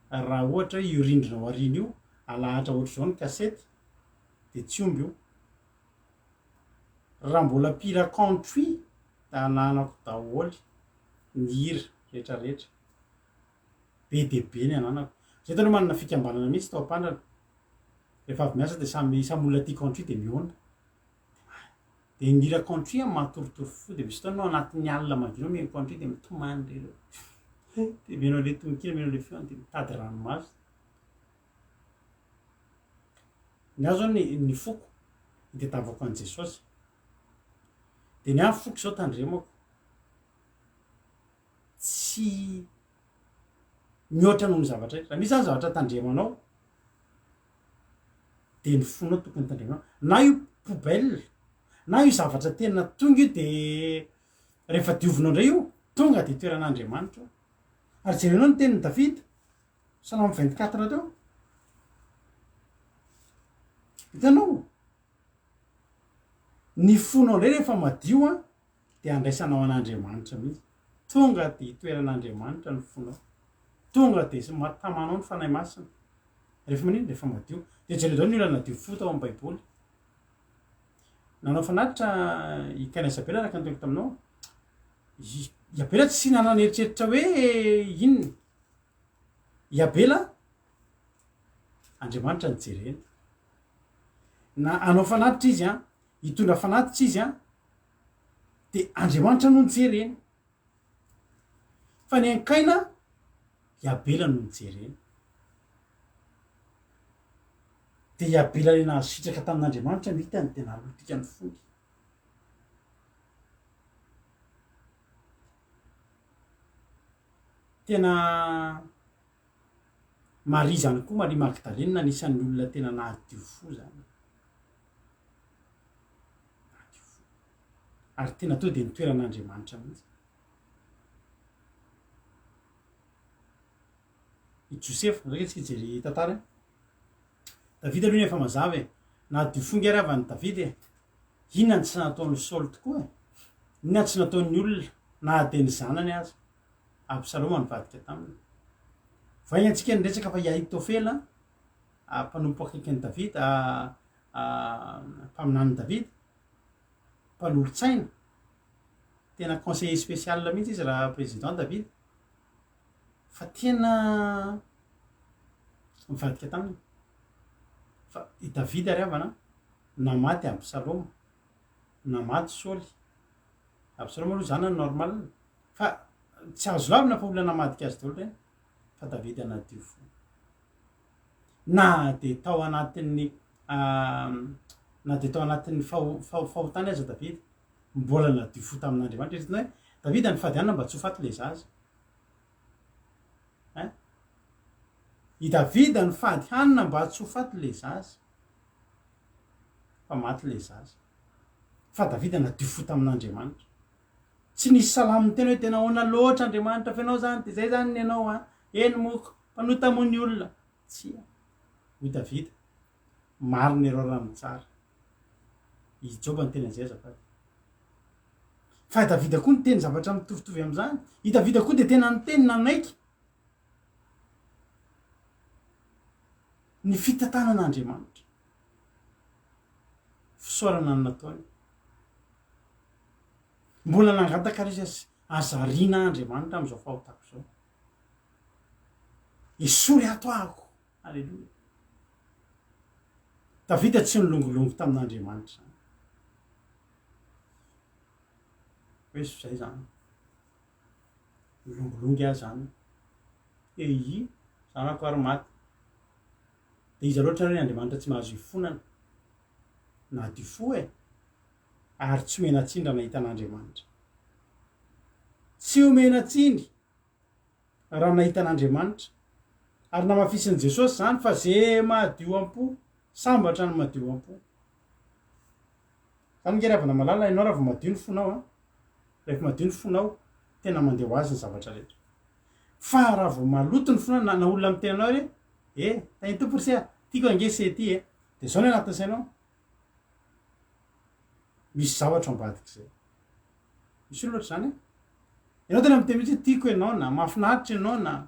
raha ohatra hoe io rindrina ao aoriana io alahatra ohatr'izao ny kasety dia tsy omby io. Raha mbola mpihira country dia ananako daholo ny hira rehetra rehetra. Be dia be ny ananako. Zay taloha manana fikambanana mihitsy tao Ampandrana. Rehefa avy miasa dia samy samy olona tia country dia mihaona. Dia ny hira country an mahatoritory fo dia misy fotoana ianao anatin'ny alina mangina ao mihaino country dia mitomany re ireo. Dia mihaino an'ilay tononkira, mihaino an'ilay feony dia mitady ranomaso. Ny ahy zao ny ny foko itadiavako an'i Jesosy. Dia ny ahy ny foko izao tandremako. Tsy mihoatra noho ny zavatra rehetra. Raha misy zany zavatra tandremanao de ny fonao tokony tandremanao. Na io poubelle, na io zavatra tena tonga io de rehefa diovinao ndray io, tonga de toeran'Andriamanitra io. Ary jerenao ny tenin'i Davida, Salamo 24 teo. Hitanao? Ny fonao ndray rehefa madio an, dia andraisanao an'Andriamanitra mihitsy. Tonga dia itoeran'Andriamanitra ny fonao. Tonga dia tamanao ny Fanahy Masina. Rehefa manino? Rehefa madio. Dia jereo daholo ny olona nadio fo tao amin'ny Baiboly. Nanao fanatitra i Kaina sy Abela araka ny teniko taminao. I Abela tsy nanana eritreritra hoe inona. I Abela, Andriamanitra no jereny. Na hanao fanatitra izy an, hitondra fanatitra izy an, dia Andriamanitra no nojereny. Fa ny an'i Kaina, i Abela no nojereny. Dia i Abela ilay nahazo sitraka tamin'Andriamanitra no hitany dia nalotika ny fony. Tena Maria izany koa, Maria Magdalena anisan'ny olona tena nahadio fo izany. Nahadio fo. Ary tena tonga dia nitoeran'Andriamanitra mihitsy. I Josefa, zao ange tsika hijery tantara e. Davida aloha efa mazava e. Nahadio fo nge ry havana Davida e. Inona no tsy nataon'i Saoly tokoa e? Inona no tsy nataon'ny olona na dia ny zanany aza? Absaloma nivadika taminy. Vao antsika niresaka fa i Ahitofela, mpanompo akaikin'i Davida, mpaminanin'i Davida, mpanolotsaina, tena conseiller spécial mihitsy izy raha président Davida, fa tena nivadika taminy. Fa i Davida ry havana, namaty Absaloma, namaty Saoly. Absaloma aloha zanany normal, fa tsy azo lavina fa olona namadika azy daholo ireny, fa Davida nadio fo. Na dia tao anatin'ny na dia tao anatin'ny fahotany aza Davida, mbola nadio fo tamin'Andriamanitra. Eritreretina hoe Davida nifady hanina mba tsy ho faty ilay zaza. Hein? I Davida nifady hanina mba tsy ho faty ilay zaza. Fa maty ilay zaza. Fa Davida nadio fo tamin'Andriamanitra. Tsy nisy salamo niteny hoe tena ahoana loatra Andriamanitra fa ianao izany dia izay izany ny anao an. Eny moko, mpanota moa ny olona. Tsia. Hoy Davida, marina ireo raha mitsara. I Joba niteny an'izay azafady. Fa i Davida koa niteny zavatra mitovitovy amin'izany. I Davida koa dia tena niteny nanaiky ny fitantanan'Andriamanitra. Fisaorana no nataony. Mbola nangataka ary izy aza ariana Andriamanitra amin'izao fahotako izao. Esory ato ahako. Aleloia. Davida tsy nilongilongy tamin'Andriamanitra izany. Hoe izay izany. Nilongilongy aho izany. Eii, zanako ary maty. Dia iza loatra ary ny Andriamanitra tsy mahazo ifonana? Nadio fo e! Ary tsy omena tsiny raha nahita an'Andriamanitra. Tsy omena tsiny raha nahita an'Andriamanitra. Ary namafisin'i Jesosy izany fa ze madio am-po, sambatra ny madio am-po. Zany nge ry havana malala, ianao raha vao madio ny fonao an, rehefa madio ny fonao, tena mandeha ho azy ny zavatra rehetra. Fa raha vao maloto ny fonao, na, na olona miteny anao hoe, eh, tahin'ny Tompo ry se a, tiako ange se ty e, de zao ny anatin'ny sainao, misy zavatra ao ambadik'izay. Misy olona ohatr'izany e. Ianao tena miteny mihitsy hoe tiako ianao na mahafinaritra ianao na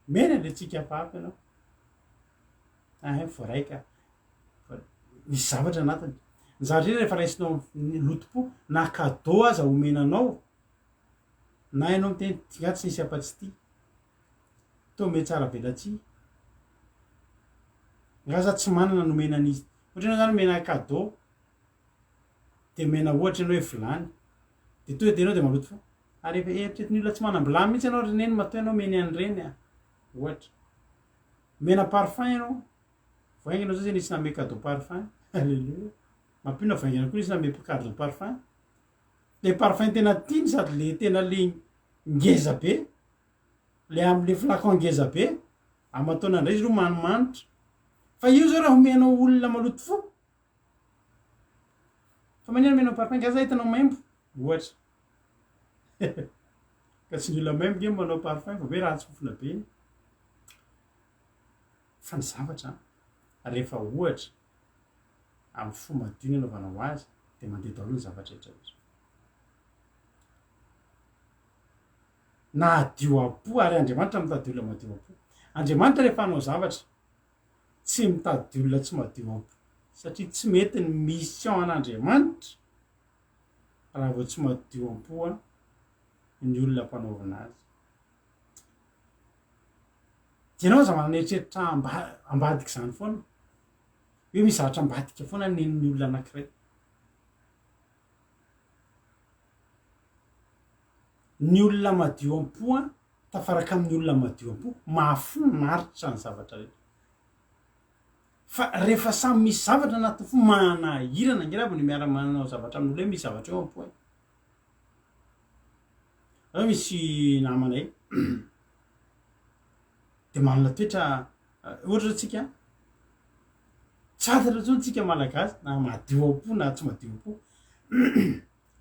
mena le tsika hafahafa ianao. Ahay voaray ka. Misy zavatra anatiny. Ny zavatra rehetra rehefa raisinao ny lotom-po na cadeau aza omena anao na ianao miteny ty nga tsy nisy afa-tsy ty. Toa mihatsara velatsihy. Nga za tsy manana nomena an'izy. Ohatra ianao zany omena cadeau de omena ohatra ianao hoe vilany de tonga de ianao de maloto fo. Ary efa eritreretin'ny olona tsy manam-bilany mihitsy ianao ry neny matoa ianao omeny an'ireny a. Ohatra. Omena parfum ianao, vao haingana zao zay nisy nanome cadeau parfum, alléluia. Mampino vao haingana koa nisy nanome cadeau parfum. Le parfum tena tiany sady le tena le ngeza be, le amle flacon ngeza be, aman-taona indray izy aloha manimanitra. Fa io zao raha omenao olona maloto fo, fa maninona omenao parfum, nga za hitanao maimbo, ohatra. Ka tsy ny olona maimbo nge manao parfum fa hoe ratsy fofona be iny. Fa ny zavatra rehefa ohatra amin'ny fo madio ny anaovanao azy dia mandeha daholo ny zavatra rehetra rehetra. Na hadio am-po ary Andriamanitra mitady olona madio am-po. Andriamanitra rehefa hanao zavatra tsy mitady olona tsy madio am-po satria tsy mety ny mission an'Andriamanitra raha vao tsy madio am-po ny olona ampanaovina azy. Dia ianao aza manana eritreritra ambadika izany foana, hoe misy zavatra ambadika foana nen'ny olona anankiray. Ny olona madio am-po an, tafaraka amin'ny olona madio am-po, mahafinaritra ny zavatra rehetra. Fa rehefa samy misy zavatra anatin'ny fo, manahirana ange raha vao ny miara-manao zavatra amin'olona hoe misy zavatra eo am-po e. Zao misy namanay de manana toetra ohatra zao tsika tsy fantatra intsony tsika malagasy na madio am-po na tsy madio am-po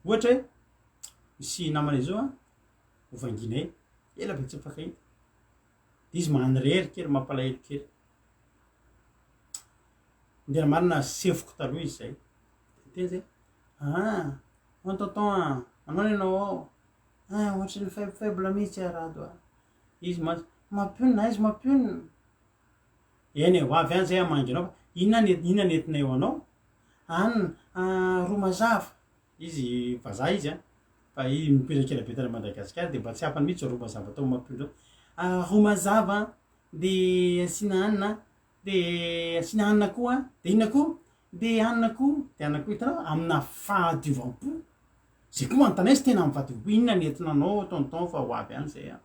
ohatra hoe misy namanay zao a hovanginay ela be tsy mifankahita de izy manirery kely mampalahelo kely ny tena marina sefoko taloha izy zay de niteny zay ah Mon tonton a, manao ianao ao? Ah, ohatry ny faible faible mihitsy ah Rado a. Izy mantsy, mampionona, aiza mampionona? Eny e, ho avy any zay hamangy anao fa inona ny inona ny entinay ho anao? Anona, ah, ro mazava. Izy vazaha izy an, fa izy mipetraka ela be tany Madagasikara dia mba tsy hafany mihitsy zao ro mazava atao mampionona zao. Ah, ro mazava dia asiana anona De asiana hanina koa an, de inona koa? De hanina koa, de hanina koa, hitanao amina fahadiovam-po, zay koa manontany azy tena amin'ny fahadiovam-po, inona ny entina anao tonton fa ho avy any zay an,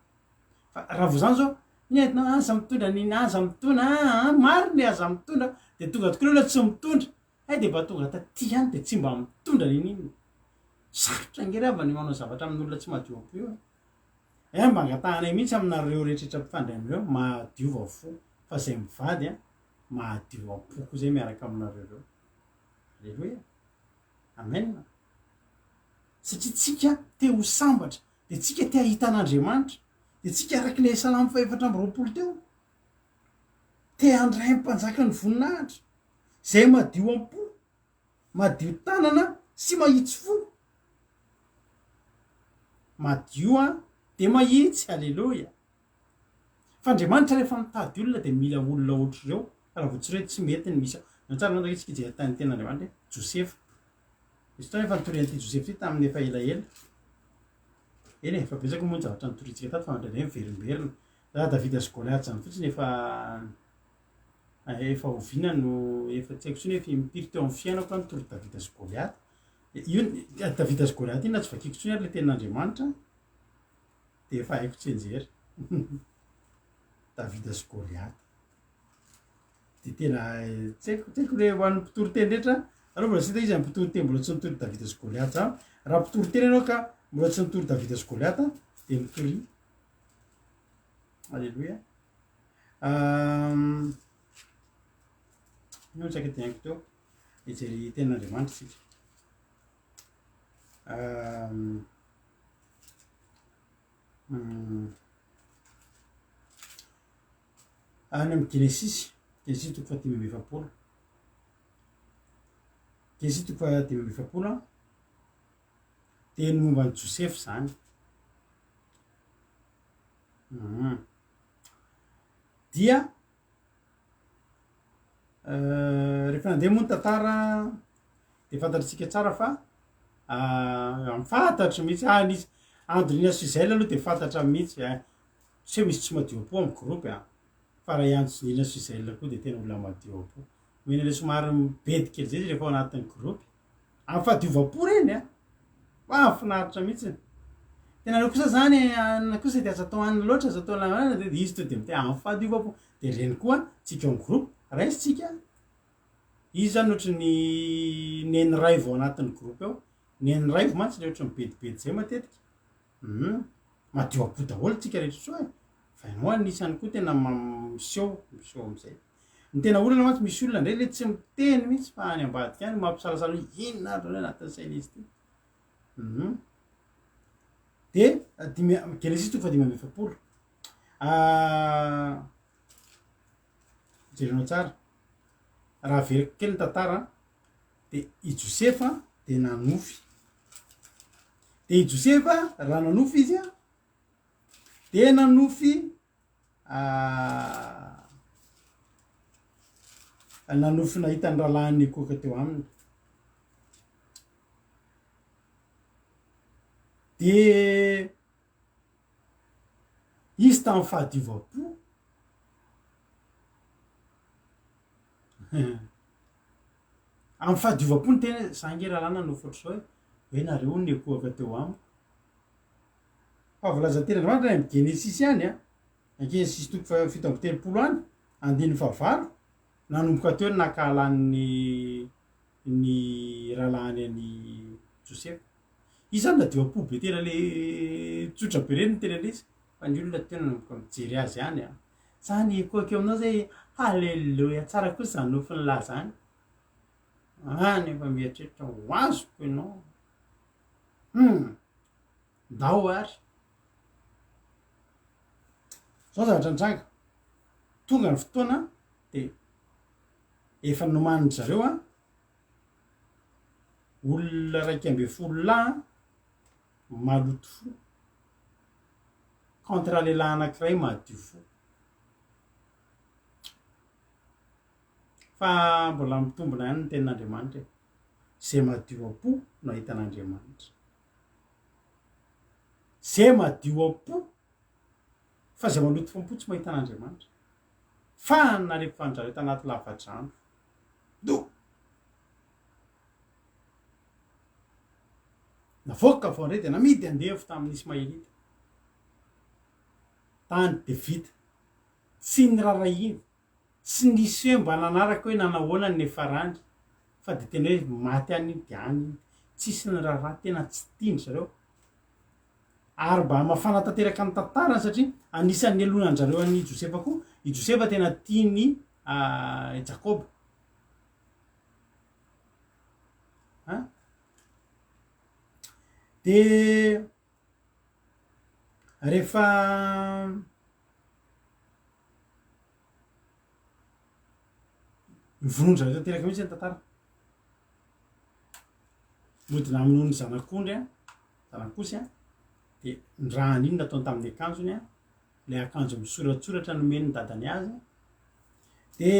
fa raha vao zany zao, inona entinao, aza mitondra n'inona, aza mitondra aa, marina e aza mitondra, de tonga tokoa le olona tsy mitondra, hay de mba tonga taty ihany de tsy mba mitondra n'inon'inona, sarotra ange ry havana io manao zavatra amin'olona tsy madio am-po io e. Eh mba angatahanay mihitsy aminareo rehetra mpifandray aminareo mahadiova fo fa zay mivady a mahadio am-po koa zay miaraka aminareo reo Aleloia Amen satria tsika te ho sambatra de tsika te hahita an'Andriamanitra de tsika araka ilay salamo faha 24 teo te handray ny mpanjakan'ny voninahitra zay madio am-po Madio tanana sy mahitsy fo. Madio an, dia mahitsy, aleloia. Fa Andriamanitra rehefa mitady olona dia mila olona ohatr'ireo, fa raha vao tsy ireo tsy mety ny misy. Ny tsara mantsy isika hijery tany tenin'Andriamanitra hoe Josefa. Misy fotoana efa nitoriana ity Josefa ity tamin'ny efa elaela. Eny e, efa betsaka moa ny zavatra nitoriantsika tato fa indraindray miverimberina. Raha Davida sy Goliath izany fotsiny efa Efa oviana no efa tsy haiko intsony hoe efa impiry teo amin'ny fiainako aho nitory Davida sy Goliata. Io Davida sy Goliata iny na tsy vakiko intsony ary ilay tenin'Andriamanitra dia efa haiko tsianjery. Davida sy Goliata. Dia tena tsy haiko tsy haiko le ho an'ny mpitory teny rehetra, aleo mbola tsy hita izy ny mpitory teny mbola tsy nitory Davida sy Goliata zany. Raha mpitory teny ianao ka mbola tsy nitory Davida sy Goliata dia mitoria. Alléluia. Ino no saika teneniko teo? Hijery tenin'Andriamanitra isika. Any amin'ny Genesisy, Genesisy toko faha 45. Genesisy toko faha 45. Dia ny momba an'i Josefa izany. Hum. Dia rehefa nandeha moa ny tantara dia fantatritsika tsara fa fantatro mihitsy, ah nisy Andrina sy Gisèle aloha dia fantatra mihitsy eh, tsy hoe misy tsy madio am-po amin'ny groupe an, fa raha i Andrina sy Gisèle koa dia tena olona madio am-po, omena ilay somary mibedy kely zay izy rehefa ao anatin'ny groupe, amin'ny fahadiovam-po ireny an, mahafinaritra mihitsy, tena nareo kosa zany anona kosa dia aza atao anona loatra, aza atao anona dia izy to dia miteny amin'ny fahadiovam-po, dia ireny koa tsika ao amin'ny groupe raisintsika. Izy zany ohatry ny neny raivo ao anatin'ny groupe ao, neny raivo mantsy le ohatry ny bedibedy zay matetika, hum madio am-po daholo tsika rehetra soa e, fa ianao anisany koa tena miseho, miseho am'zay. Ny tena olana mantsy misy olona ndray le tsy miteny mihitsy fa any ambadika any mampisalasala hoe inona ary zany anatin'ny sain'izy ty, hum de dimy Genesisy toko faha 45, Jerenao tsara, raha averiko kely ny tantara de i Josefa de nanofy, de i Josefa raha nanofy izy an, de nanofy nanofy nahita ny rahalahiny nikohaka teo aminy, de Izy tamin'ny fahadiovam-po. Amin'ny fahadiovam-po ny tena hoe za nge rahalahy nanofy ohatr'izao e, hoe nareo hono niankohoka teo amiko. Fa voalazan'ny tenin'Andriamanitra any amin'ny Genesisy ihany an, any Genesisy toko faha 37 any, andininy fahavalo, nanomboka teo ny nankahalan'ny ny rahalahiny an'i Josefa. Izy zany nadio am-po be tena le tsotra be reny ny tena le izy fa ny olona teo nanomboka mijery azy ihany an! Zany hikohaka eo aminao zay haleloia tsara kosa zany nofin'lah zany any efa mieritreritra ho azoko ianao hum ndao ary zao zavatra nitranga tonga ny fotoana de efa nomanin-dry zareo an Olona 11 lahy maloto fo contre lehilahy anankiray madio fo. Fa mbola mitombina ihany ny tenin'Andriamanitra e. Izay madio am-po no ahita an'Andriamanitra. Izay madio am-po, fa izay maloto fo am-po tsy mahita an'Andriamanitra. Fa nalefan-dRareo tanaty lava-drano. Do. Navoaka vao indray dia namidy andevo tamin'ny Ismaelita. Tany dia vita. Tsy nirarahiana, tsy nisy hoe mba nanaraka hoe nanahoana ny niafarany fa dia tena hoe maty any iny dia any iny. Tsisy niraharaha, tena tsy tian-dry zareo. Ary mba hamafana tanteraka ny tantarany satria anisan'ny nialonan-dry zareo an'i Josefa koa, i Josefa tena tian'i Jakoba. An? De rehefa nivonondry zareo tanteraka mihitsy ny tantara. Mody namonoany zanak'ondry an, zanak'osy an, de ny ràny iny nataony tamin'ny akanjony an, ilay akanjo misoratsoratra nomen'ny dadany azy, de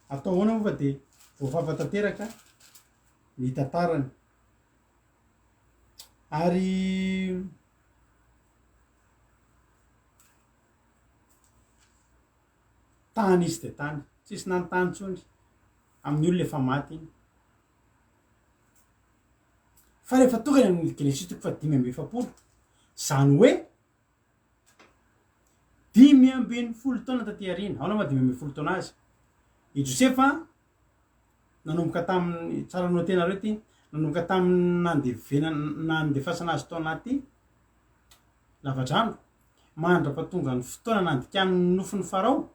atao ahoana moa fa de voafafa tanteraka ny tantarany. Ary tany izy de tany, tsisy nanontany intsony amin'ny olona efa maty iny. Fa rehefa tonga ny amin'ny Genesisy toko faha 45, izany hoe 15 taona taty aoriana, ahoana maha 15 taona azy? I Josefa nanomboka tamin'ny, tsara notenareo ity, nanomboka tamin'ny nandevenana, nandefasana azy tao anaty lavadrano, mandra-pahatonga ny fotoana nandikany ny nofin'i Farao,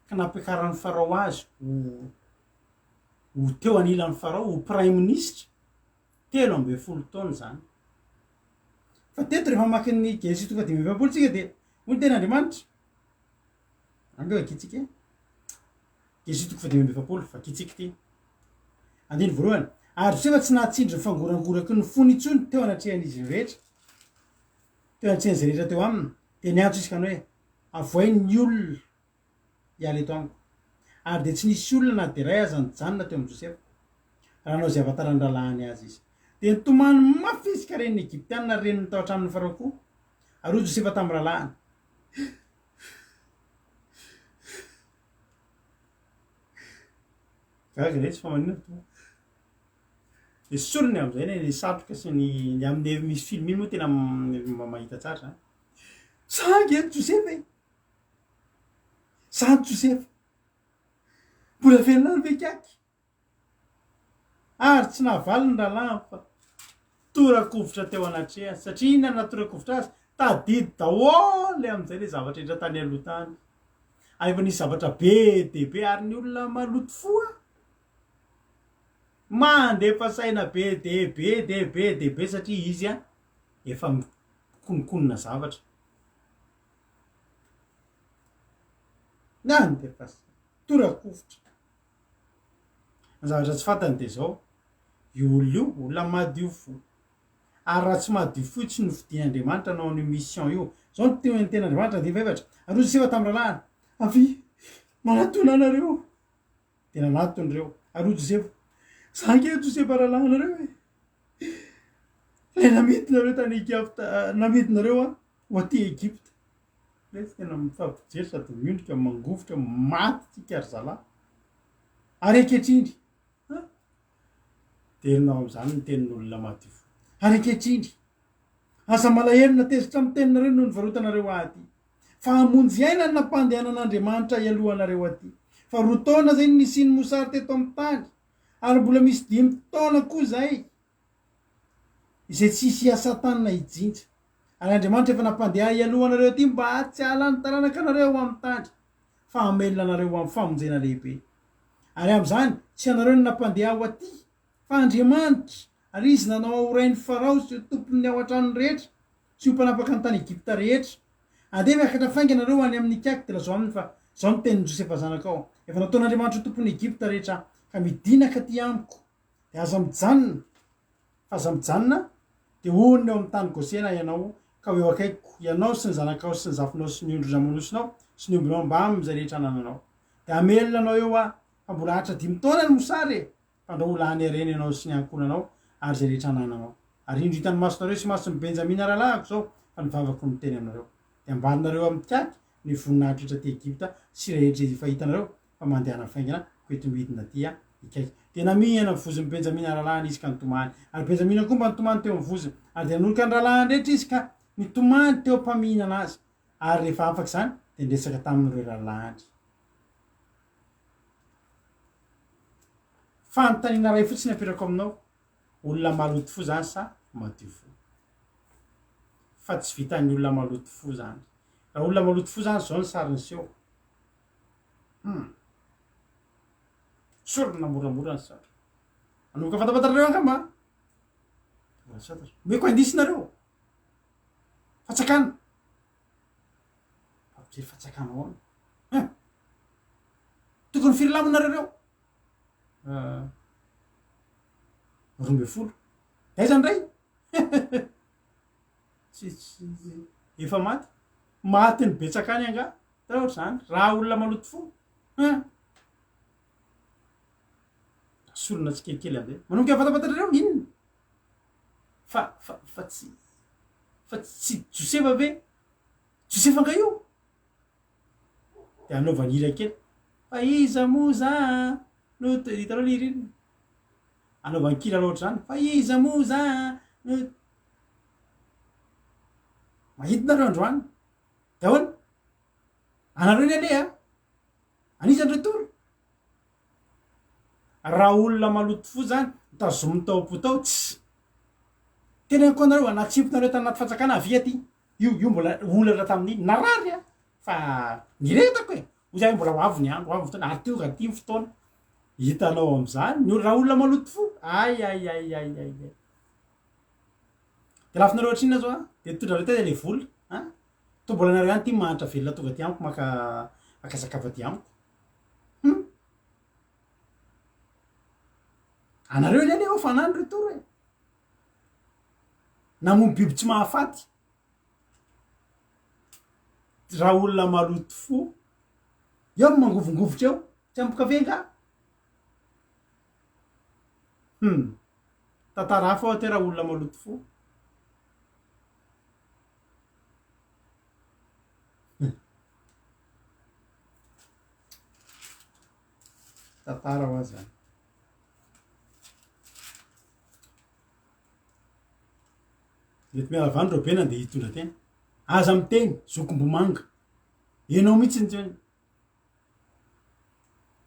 ka nampiakaran'i Farao azy ho ho teo anilan'i Farao ho praiminisitra, 13 taona izany. Fa teto rehefa mamaky ny Genesisy toko faha-45 tsika dia hoy ny tenin'Andriamanitra, andeha vakintsika e. Genesisy toko faha-45, vakintsika ity. Andininy voalohany. Ary Josefa tsy nahatsindry ny fangorangoraky ny fony intsony teo anatrehan'izy ireo rehetra, teo anatrehan'izay rehetra teo aminy, dia niantso izy ka nanao hoe, Avohay ny olona hiala eto amiko. Ary dia tsy nisy olona na dia iray aza nijanona teo amin'i Josefa, raha nanao izay hahafantaran'ny rahalahiny azy izy. Dia nitomany mafy izy ka ren'ny Egyptiana ary ren'ny tao an-tranon'i Farao koa. Ary hoy Josefa tamin'ny rahalahiny, Gaga re tsy fa maninona fa esoriny amin'izay ny ny satroka sy ny ny amin'ny misy film iny moa tena mahita tsara zany. Sangy eto Josefa e! Zany Josefa! Mbola velona any ve ikaky? Ary tsy nahavaly ny rahalahiny fa tora-kovitra teo anatrehany. Satria inona no nahatora-kovitra azy? Tadidy daholo amin'izay ilay zavatra rehetra tany aloha tany. Ary efa nisy zavatra be dia be ary ny olona maloto fo an! Mandefa saina be dia be dia be dia be satria izy an efa mikononkonona zavatra. Nandefa saina, tora-kovitra. Ny zavatra tsy fantany dia izao, io olona io, olona madio fo. Ary raha tsy madio fo io tsy nofidin'Andriamanitra hanao an'io mission io. Izao no teny tenin'Andriamanitra andininy fahefatra, Ary hoy Josefa tamin'ny rahalahiny, Avia, manatona anareo. Dia nanatona ireo. Ary hoy Josefa, Izaho ange Josefa rahalahinareo e! Ilay namidinareo tany Egypta, namidinareo aho ho aty Egypta. Lesy tena mifampijery sady miondrika mangovitra maty tsika ry zalahy. Ary ankehitriny an! Derinao amin'izany ny tenin'olona madio fo. Ary ankehitriny, aza malahelo na tezitra amin'ny teninareo noho ny varotanareo ahy aty. Fa hamonjy aina ny nampandehanan'Andriamanitra hialoha anareo aty. Fa roa taona izay no nisian'ny mosary teto amin'ny tany, ary mbola misy dimy taona koa izay. Izay tsy hisy hiasa tany na hijinja. Ary Andriamanitra efa nampandeha ahy hialoha anareo aty mba tsy hahalany taranaka anareo ho amin'ny tany, fa hamelona anareo ho amin'ny famonjena lehibe. Ary amin'izany, tsy ianareo no nampandeha ahy ho aty, fa Andriamanitra, ary Izy nanao ahy ho rain'i Farao sy ho tompon'ny ao an-tranony rehetra, sy ho mpanapaka ny tany Egypta rehetra. Andeha miakatra faingana nareo ho any amin'Ikaky, dia lazao aminy fa izao no tenin'i Josefa zanakao, Efa nataon'Andriamanitra ho tompon'i Egypta rehetra aho, ka midìna akaty amiko. Dia aza mijanona, fa aza mijanona, dia honina eo amin'ny tany Gosena ianao, ka ho eo akaikiko, ianao sy ny zanakao sy ny zafinao sy ny ondry aman'osinao sy ny ombinao mbamin'izay rehetra anananao. Dia hamelona anao eo Aho, fa mbola haharitra dimy taona ny mosary e! Fandrao ho lany harena ianao sy ny ankohonanao ary izay rehetra anananao. Ary indro hitan'ny masonareo sy mason'i Benjamina rahalahiko izao, fa ny vavako no miteny aminareo. Dia ambaninareo amin'ny kiaky ny voninahitra rehetra aty Egypta sy rehetra efa hitanareo, fa mandehana faingana, ko eto midina aty aho hikaiky. Dia namihina ny vozon'i Benjamina rahalahiny izy ka nitomany. Ary Benjamina koa mba nitomany teo amin'ny vozony. Ary dia nanoroka ny rahalahiny rehetra izy ka nitomany teo am-pamihinana azy. Ary rehefa afaka izany, dia niresaka taminy ireo rahalahiny. Fanontaniana iray fotsiny apetrako aminao, olona maloto fo izany sa madio fo? Fa tsy vitan'ny olona maloto fo izany. Raha olona maloto fo izany izao ny sary niseho. Hum. Sorona moramora ny satroka. Manomboka fantapantareo angamba. Mbola tsy fantatra. Omeko indice nareo. Fatsakana. Fampijery fatsakana ahoana? Hein. Tokony firy lamo nareo reo? Uh, 12. Aiza ny ray? Tsy, tsy, efa maty. Maty ny betsaka any angaha? Tena ohatr'izany. Raha olona maloto fo. Hein. Asorina tsikelikely amizay. Manomboka fantapantatrareo inona? Fa, fa, fa tsy, fa tsy Josefa ve? Josefa nga io? De anaovany hira kely. Fa iza moa za no hitanao le hira iny? Anaovany kilalao ohatr'izany. Fa iza moa za no Mahita nareo androany. De ahoana? Anareo ny aleha? An'iza ny retour? Raha olona maloto fo zany, tazominy tao am-po tao, tss. Teneniko anareo, natsimpinareo tany anaty fantsakana avia aty. Io, io mbola olana tamin'iny, narary aho, fa nirehetako e. Hoy za hoe mbola ho avy ny andro, ho avy ny fotoana, ary tonga aty ny fotoana. Hitanao amin'izany, ny olona, raha olona maloto fo, ay ay ay ay ay ay. De lafinareo ohatrinona zao an? De tondrareo taiza le vola an? Toa mbola nareo ihany ty mahantra velona tonga aty amiko maka maka sakafo aty amiko. Hum! Anareo ny anie. fa na ny retour e. Namono biby tsy mahafaty. Raha olona maloto fo, eo no mangovingovitra eo, tsy ampy kafe nga? Hum. Tantara hafa aho ty raha olona maloto fo. Tantara ho azy zany. Mety miala avy any Robena dia hitondra tena. Aza miteny, zokim-bomanga. Enao mihitsy ny teny.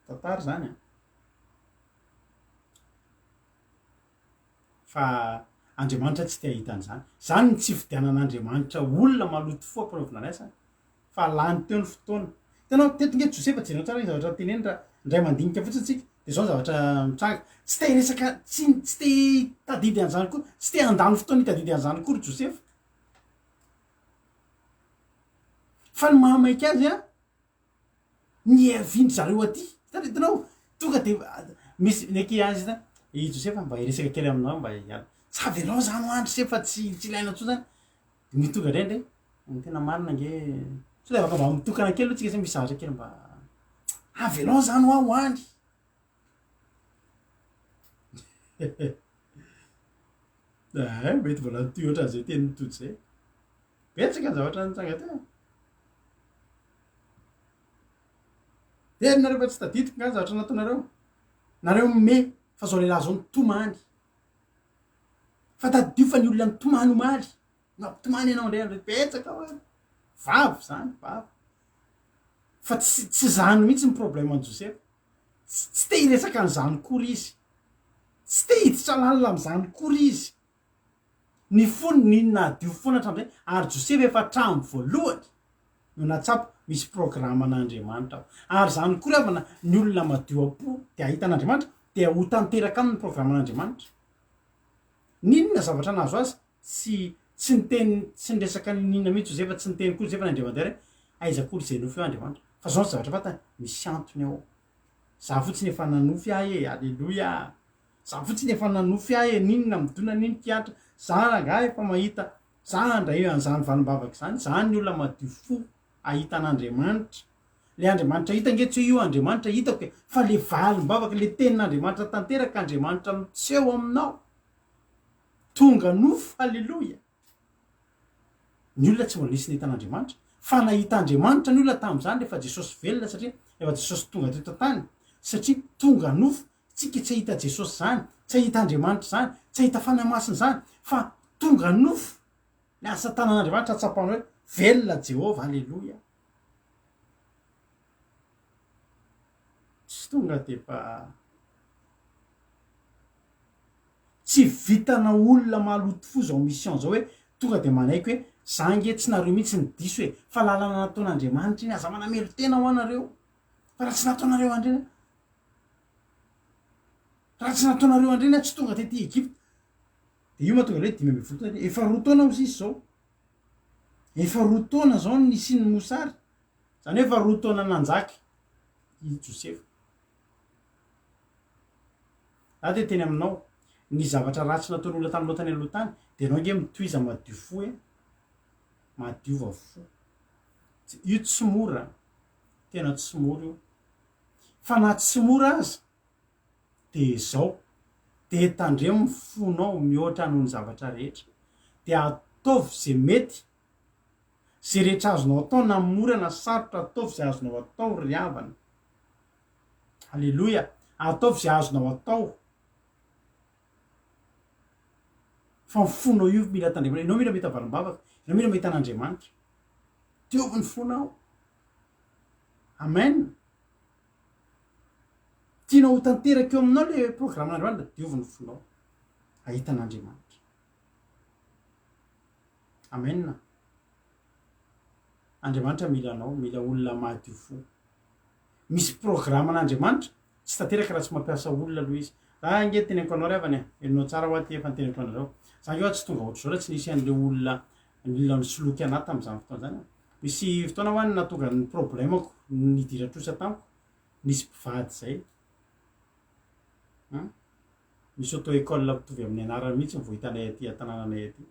Tantara zany an. Fa Andriamanitra tsy te hahita an'izany. Zany ny tsy fidianan'Andriamanitra olona maloto fo ampanaovina ny asany. Fa lany teo ny fotoana. Hitanao, teto nge Josefa, jereo tsara ny zavatra teneniny raha indray mandinika fotsiny tsika, de zao ny zavatra mitranga. Tsy te hiresaka, tsy tsy te hitadidy an'izany koa, tsy te handany fotoana hitadidy an'izany koa ry Josefa. Fa ny mahamaika azy an, ny hiavian-dry zareo aty. Hitanao, tonga de misy ny ankizy azy i Josefa mba hiresaka kely aminao mba hiala. Tsy avelao zany ho andry se fa tsy tsy ilaina intsony zany. Ny tonga indray ndray, ny tena marina ange, sao de afaka mba mitokana kely aloha tsika zay misy zavatra kely mba avelao zany hoa ho any. Eh, mety mbola nitohy ohatran'izay tenin'i Tojo zay. Betsaka ny zavatra nitranga teo. Very nareo fa tsy tadidiko nga ny zavatra nataonareo. Nareo mime fa zao lehilahy zao nitomany. Fa tadidio fa ny olona nitomany omaly, nampitomany ianao indray andro, betsaka hoa, vavy zany, vavy. Fa tsy tsy zany mihitsy ny problème an'i Josefa. Tsy tsy te hiresaka an'izany kory izy. Tsy te hiditra lalina amin'izany kory izy. Ny fony ny nadio foana hatramin'izay, ary Josefa efa hatramin'ny voalohany no nahatsapa misy programan'Andriamanitra ao. Ary izany koa ry havana, ny olona madio am-po dia hahita an'Andriamanitra, dia ho tanteraka aminy ny programan'Andriamanitra. N'inona zavatra nahazo azy, tsy tsy niteny, tsy niresaka n'inona mihitsy Josefa, tsy niteny koa Josefa na indray mandeha hoe aiza akory izay nofy eo Andriamanitra. Fa izao ny zavatra fantany, misy antony ao. Za fotsiny efa nanofy ahy e, aleloia! Za fotsiny efa nanofy ahy e, n'inona midona n'ino kiatra, za rangahy efa mahita, za handray an'izany valim-bavaka izany, za ny olona madio fo hahita an'Andriamanitra, le Andriamanitra hita ange tsy hoe io Andriamanitra hitako e, fa le valim-bavaka, le tenin'Andriamanitra tanteraka, Andriamanitra miseho aminao, tonga nofo, haleloia. Ny olona tsy mbola nisy nahita an'Andriamanitra, fa nahita Andriamanitra ny olona tamin'izany rehefa Jesosy velona satria rehefa Jesosy tonga teto an-tany, satria tonga nofo, tsika tsy hahita Jesosy zany, tsy hahita Andriamanitra zany, tsy hahita Fanahy Masina zany, fa tonga nofo ny asa tanan'Andriamanitra hahatsapana hoe velona Jehovah, aleloia. Tsy tonga dia efa Tsy vitana olona maloto fo zao mission zao hoe tonga de manaiky hoe za nge tsy nareo mihitsy no diso e fa lalana nataon'Andriamanitra iny aza manamelo tena hoa nareo fa raha tsy nataonareo andreny raha tsy nataonareo andreny aho tsy tonga tety Egypte de io mahatonga le hoe 15 taona efa roa taona hozy izy zao efa roa taona zao ny nisian'ny mosary zany hoe efa roa taona nanjaka i Josefa Za dia teny aminao, ny zavatra ratsy nataon'olona taminao tany aloha tany, dia ianao ange mitohiza madio fo e! Madiova fo. Io tsy mora, tena tsy mora io. Fa na tsy mora aza, dia izao, dia tandremo ny fonao mihoatra noho ny zavatra rehetra. Dia ataovy izay mety, izay rehetra azonao atao na mora na sarotra, ataovy izay azonao atao ry havana. Aleloia! Ataovy izay azonao atao. Fa ny fonao io mila tandremana. Ianao mila mahita valim-bavaka. Ianao mila mahita an'Andriamanitra. Diovy ny fonao. Amen. Tianao ho tanteraka eo aminao le programme-n'Andriamanitra, diovy ny fonao. Hahita an'Andriamanitra. Amen. Andriamanitra mila anao, mila olona madio fo. Misy programan'Andriamanitra tsy tanteraka raha tsy mampiasa olona aloha izy. Za ange teneniko anao ry havana e, henonao tsara hoa ty efa niteneniko anareo. Za ange hoa tsy tonga ohatr'izao raha tsy nisy an'le olona nila nisoloky anah tamin'izany fotoana izany. Misy fotoana hoa nahatonga ny problemako nidira trosa tamiko, nisy mpivady zay, an, Misy auto école mitovy amin'ny anarany mihitsy vao hitanay aty an-tanànanay aty.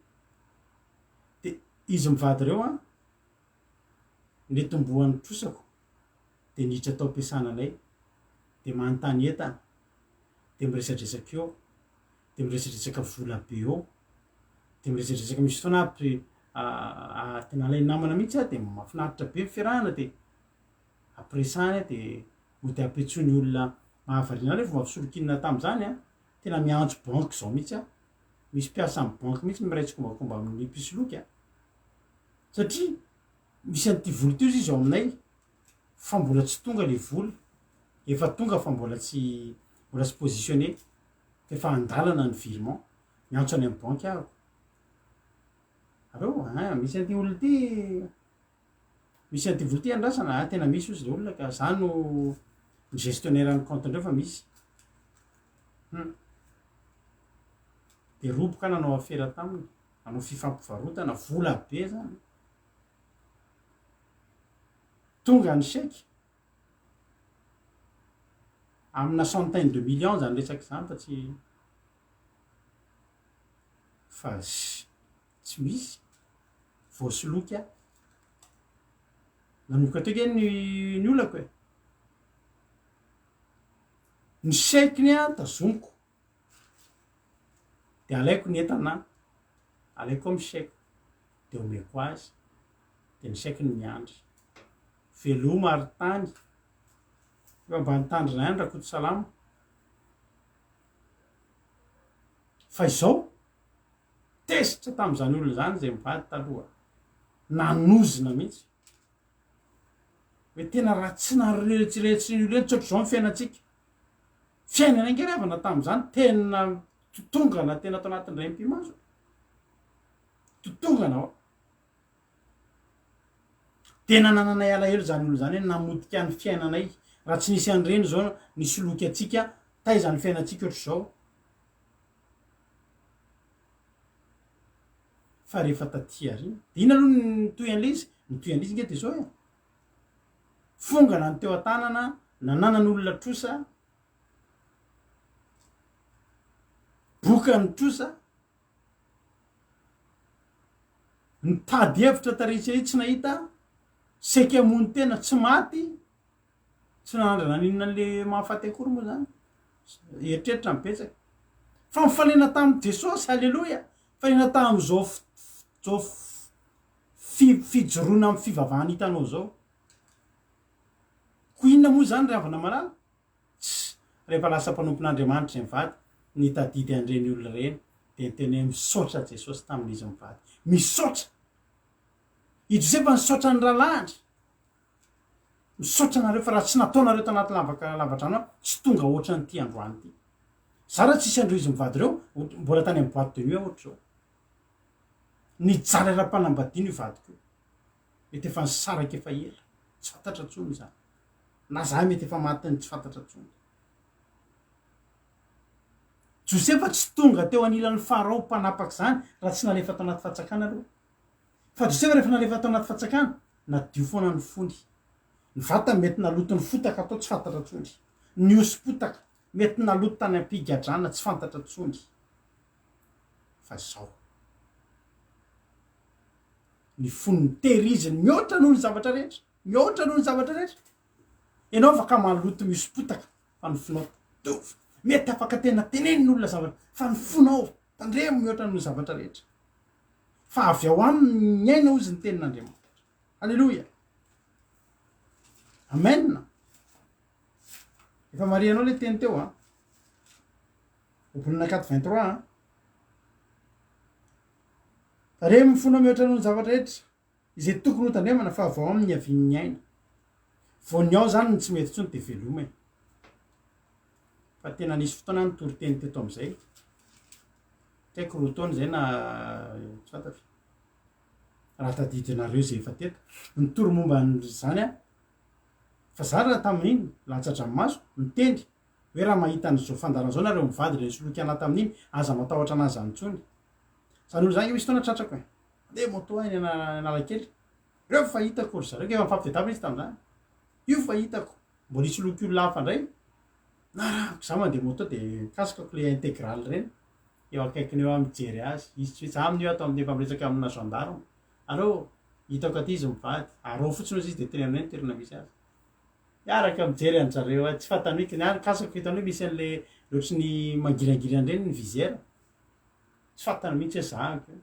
Dia izy mivady ireo an, nitomboan'ny trosako dia niditra tao am-piasana anay, dia manontany entana, dia miresadresaka eo, dia miresadresaka vola be eo, dia miresadresaka misy fotoana aho tena alain'ny namana mihitsy aho dia mahafinaritra be ny fiarahana dia ampiresahany aho dia mody ampiantsoiny olona mahavariana ahy rehefa vao fisolokiana tamin'izany an, tena miantso banky izao mihitsy aho, misy mpiasa amin'ny banky mihitsy miray tsikombakomba amin'ny mpisoloky an, satria misy an'ity vola ity ozy izy ao aminay fa mbola tsy tonga le vola, efa tonga fa mbola tsy mbola tsy positionné, fa efa andalana ny virement, miantso any amin'ny banky aho, allo ein misy an'ity olona ity, misy an'ity vola ity andrasana, ah tena misy ozy le olona ka, za no ny gestionnaire ny compte-ndreo fa misy, hum, de roboka aho nanao afera taminy, nanao fifampivarotana, vola be zany. Tonga ny chèque, amina centaine de millions zany resaka zany fa tsy fa tsy misy, voasoloky aho. Nanomboka teo ange ny ny olako e. Ny chèque-ny an tazomiko, de alaiko ny entana, alaiko amin'ny chèque de omeko azy. Dia ny chèque no miandry. Veloma ary tany. Efa mba nitandrina ihany Rakotosalama. Fa izao, tezitra tamin'izany olona izany izay mivady taloha. Nanozona mihitsy. Hoe tena raha tsy naretsiretsin'ny olona eny, tsy ohatr'izao ny fiainantsika. Fiainana ange ry havana tamin'izany tena totongana tena tao anatin'ny raim-pimaso. Totongana hoa. Tena nananay alahelo izany olona izany hoe namotika ny fiainanay. Raha tsy nisy an'ireny izao nisoloky antsika, taiza ny fiainantsika ohatr'izao? Fa rehefa taty aoriana, dia inona aloha ny tohy an'ilay izy? Ny tohy an'ilay izy ange dia izao e, fongana ny teo an-tanana, nananan'olona trosa, boka ny trosa, Nitady hevitra tary sy ery tsy nahita, saika hamono tena, tsy maty, tsy nanandrana n'inona an'le mahafaty akory moa zany, eritreritra no betsaka. Fa nifanena tamin'i Jesosy, aleloia, nifanena tamin'izao zao fijoroana amin'ny fivavahana hitanao zao. Koa inona moa zany ry havana malala? Tss! Rehefa lasa mpanompon'Andriamanitra izay mivady, nitadidy an'ireny olona ireny, dia niteny hoe misaotra Jesosy tamin'izy mivady. Misaotra! I Josefa nisaotra ny rahalahiny. Misaotra anareo fa raha tsy nataonareo tanaty lavaka lavadrano aho, tsy tonga ohatran'ity androany ity. Za raha tsisy an'ireo izy mivady ireo, mbola tany amin'ny boite de nuit aho ohatr'izao. Nijaly ara-panambadiana io vadiko io. Mety efa nisaraka efa ela. Tsy fantatra intsony izany. Na za mety efa matin'ny tsy fantatra intsony. Josefa tsy tonga teo anilan'i Farao mpanapaka izany raha tsy nalefa tao anaty fatsakana aloha. Fa Josefa rehefa nalefa tao anaty fatsakana, nadio foana ny fony. Ny vatany mety naloton'ny fotaka tao tsy fantatra intsony. Nihosom-potaka, mety naloto tany am-pigadrana tsy fantatra intsony. Fa izao. Ny fony nitehiriziny mihoatra noho ny zavatra rehetra. Mihoatra noho ny zavatra rehetra. Ianao afaka maloto mihoso-potaka fa ny fonao tandrovy. Mety afaka tena tenenin'ny olona zavatra fa ny fonao tandremo mihoatra noho ny zavatra rehetra. Fa avy ao aminy ny aina hozy ny tenin'Andriamanitra. Aleloia. Amen. Efa marihanao le teny teo a. Ohabolana 4 23 a. Tandremo ny fonao mihoatra noho ny zavatra rehetra. Izay tokony ho tandremana fa vao aminy niavian'ny aina. Vao ny ao zany no tsy mety intsony de veloma e. Fa tena nisy fotoana aho nitory teny teto amizay, tsy haiko roa taona izay na tsy fantatro, raha tadidinareo izay efa teto, nitory momba an'izany aho, fa za raha tamin'iny latsa-dranomaso niteny hoe raha mahita an'izao fandaharana izao nareo mivady ilay nisoloky anah tamin'iny aza matahotra anah zany intsony. Zany olona zany nge misy fotoana tratrako e. Mandeha moto any Analakely. Reo fa hitako ry zareo, efa mifampitadiavina izy tamin'izany. Io fa hitako. Mbola hisoloky olona hafa indray. Narahako, za mandeha moto de casque-ko le intégrale reny, eo akaikiny eo aho mijery azy, izy tsy, za amin'io ato amin'ny efa miresaka amina gendarme, allo, hitako aty izy mivady, arao fotsiny ozy izy de teneno anay ny toerana misy azy. Miaraka mijery an-dry zareo aho, tsy fantany hoe, ny ahy ny casque-ko hitany hoe misy an'le ohatry ny mangirangirana ireny ny visière, tsy fantany mihitsy hoe zahako io,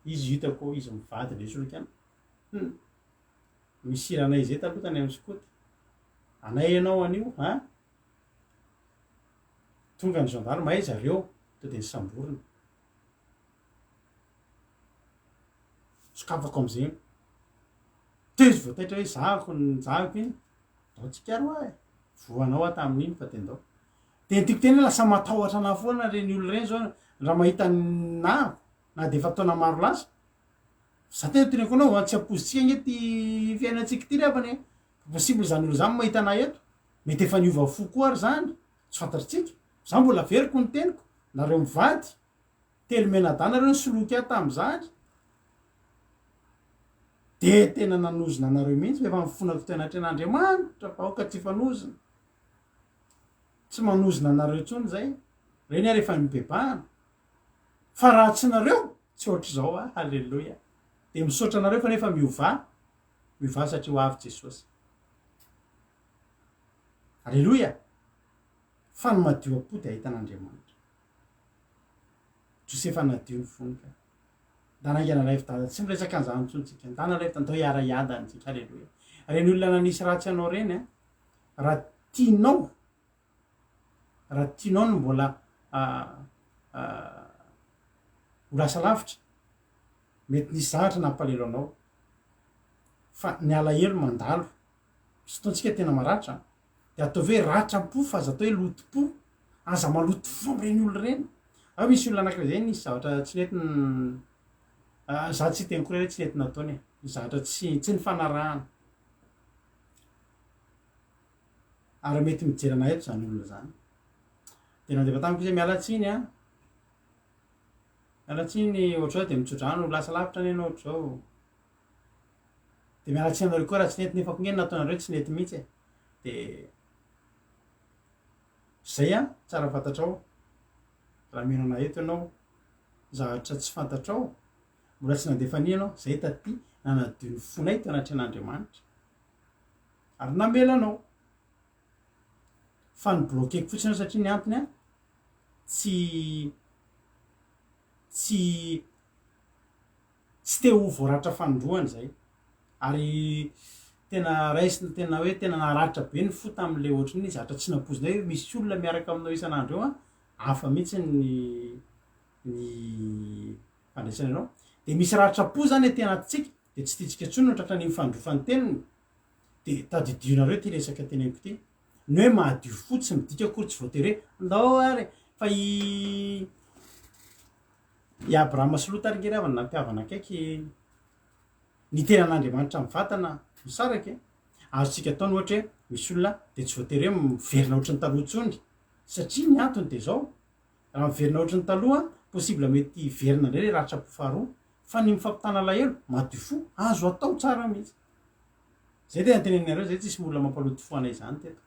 izy hitako izy mivady ndray soloky an, hum. Misy hiranay izay taloha tany amin'ny skoto. Anay ianao anio an! Tonga ny gendarme, aiza reo? To dia nisamborina. Sokafako am'izay. Teo izy vao taitra hoe zahako ny zahako iny. Ndao tsika roa e. Voanao aho tamin'iny fa dia ndao. Dia ny tiako tenenina lasa matahotra anah foana ireny olona ireny zao raha mahita anah na dia efa taona maro lasa. Za tena teneniko anao an, tsy ampoizintsika ange ty fiainantsika ity ry havana e, possible zany olona zany mahita anah eto, mety efa niova fo koa ary zany, tsy fantatritsika, za mbola averiko ny teniko, nareo mivady, telo mianadahy nareo nisoloky ahy tamzany, de tena nanozona anareo mihitsy fa efa nifonako teo anatrehan'Andriamanitra fa aoka tsy hifanozona, tsy manozona anareo intsony zay, reny ary efa nibebahana, Fa raha tsy nareo tsy ohatr'izao ah Haleloia Dia misaotra anareo fa nefa miovà miovà satria ho avy Jesosy Aleloia Fa ny madio am-po dia ahita an'Andriamanitra Josefa nadio ny fony ka Ndana haingana alaivo dada tsy miresaka an'izany intsony tsika Ndana alaivo dada ndao hiara-hiadana tsika Aleloia Ireny olona nanisy ratsy anao ireny an raha tianao Raha tianao ny mbola ho lasa lavitra, mety nisy zavatra nampalahelo anao, fa ny alahelo mandalo, misy fotoantsika tena maratra an, de ataovy hoe ratram-po fa aza atao hoe lotom-po, aza maloto fo amin'ireny olona ireny, ao misy olona anakiray zay nisy zavatra tsy nety za tsy hiteny koa hoe tsy nety nataony e, nisy zavatra tsy tsy nifanarahana. Ary mety mijery anah eto zany olona zany. De nandefa tamiko izy hoe miala tsiny an, miala tsiny ohatr'izao de mitsodrano lasa lavitra anie ianao ohatr'izao. De miala tsiny aminareo koa raha tsy nety nefa koa nge ny nataonareo tsy nety mihitsy e. De zay an, tsara fantatrao raha mino anah eto ianao, zavatra tsy fantatrao, mbola tsy nandefa an'io ianao, zay taty nanadio ny fonay teo anatrehan'Andriamanitra. Ary namela anao. Fa ni-bloquer-ko fotsiny aho satria ny antony an, tsy tsy tsy te ho voaratra fanindroany zay. Ary tena raisina tena hoe tena naratra be ny fo tamin'le ohatran'ny hoe zatra tsy nampoizina hoe misy olona miaraka aminao isan'andro eo an, hafa mihitsy ny ny fandraisana anao. De misy ratram-po zany aty anatintsika de tsy tiantsika intsony ny ho tratran'iny fandrofan'ny teniny. De tadidionareo ity resaka teneniko ity, ny hoe mahadio fo tsy midika akory tsy voatery hoe ndao ary e, fa i i Abrahama sy Lota ary nge ry havana nampihavana akaiky ny tenan'Andriamanitra mivantana misaraka e, azontsika atao ny ohatra hoe misy olona de tsy voatery hoe miverina ohatry ny taloha intsony satria ny antony de zao, raha miverina ohatry ny taloha possible mety hiverina indray le ratram-po faharoa fa ny mifampitana alahelo madio fo azo atao tsara mihitsy. Zay tena teneninareo zay tsisy olona mampaloto fo anay zany teto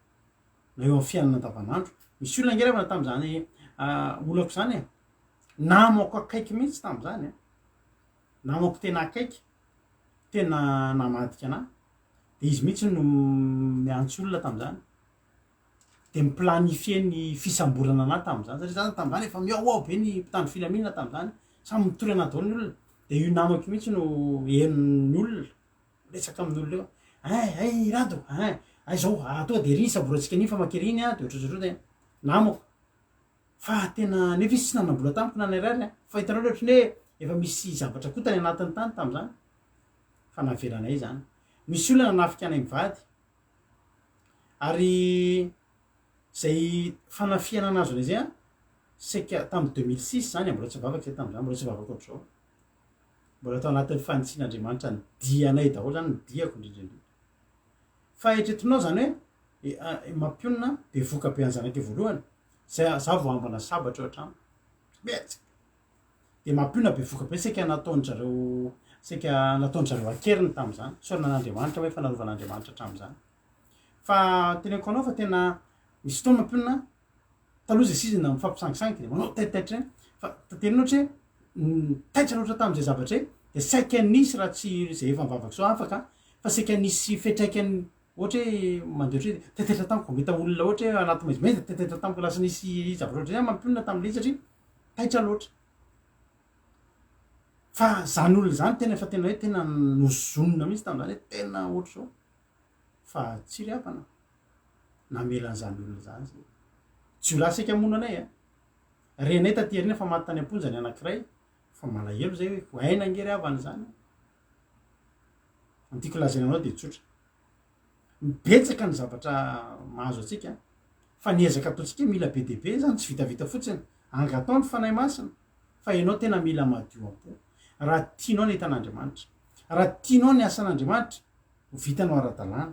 na eo am fiainana andavanandro. Misy olona ange ravana tamzany olako zany e, namako akaiky mihitsy tamzany e, namako tena akaiky, tena namadika anah, de izy mihitsy no miantso olona tamzany. de mi-planifier ny fisamborana anah tamin'izany satria za zany tamin'izany efa mihaohao be ny mpitandro filaminana tamin'izany, samy mitory anah daholo ny olona, de io namako io mihitsy no henon'ny olona, miresaka amin'olona eo, ein hay Rado ein, hay zao ah tonga de ery hisamborantsika an'iny fa mankery iny an, de ohatrohatry zao de namako, fa tena nefa izy tsy nanam-bola tamiko na ny ariary an, fa hitanao le ohatran'ny hoe efa misy zavatra koa tany anatiny tany tamin'izany, fa navelanay izany, misy olona nanafika anay mivady. Ary zay fanafihana nahazo anay zay an, saika tamin'ny 2006 zany e, mbola tsy nivavaka zay tamin'izany, mbola tsy nivavaka ohatr'izao, mbola tao anatin'ny fanitsian'Andriamanitra ny dianay daholo zany, ny diako indrindra indrindra. Fa eritreretinao zany hoe mampionona bevoka be an'zanakay voalohany, zay za voaambina sabatra eo an-trano, betsaka. Dia mampionona bevoka be saika nataon-dry zareo saika nataon-dry zareo an-keriny tamin'izany. Isaorana an'Andriamanitra hoe efa narovan'Andriamanitra hatramin'izany. Fa teneniko anao fa tena misy fotoana mampionona. Taloha zay sisa na mifampisangisangy de manao taitaitra eny fa taty aoriana ohatra hoe taitra loatra tamin'izay zavatra izay de saika nisy raha tsy zay efa mivavaka zao afaka fa saika nisy fiantraikany ohatra hoe mandeha ohatra hoe taitaitra tampoka mahita olona ohatra hoe anaty maizimaizina de taitaitra tampoka lasa nisy zavatra ohatran'izay aho mampionona tamin'ilay izy satria taitra loatra. Fa zany olona zany tena efa tena hoe tena nozonina mihitsy tamin'izany hoe tena ohatr'izao fa tsy ry havana. Namela an'izany olona izany zay. Jiolahy saika hamono anay a. Renay taty aoriana fa maty tany am-ponja ny anankiray fa malahelo zay hoe aina ange ry havana izany. Ny tiako lazaina anao dia tsotra. Betsaka ny zavatra mahazo antsika fa ny ezaka ataontsika mila be dia be zany tsy vitavita fotsiny. Angatao ny Fanahy Masina fa ianao tena mila madio am-po. Raha tianao ny hitan'Andriamanitra, raha tianao ny asan'Andriamanitra ho vitanao ara-dalàna.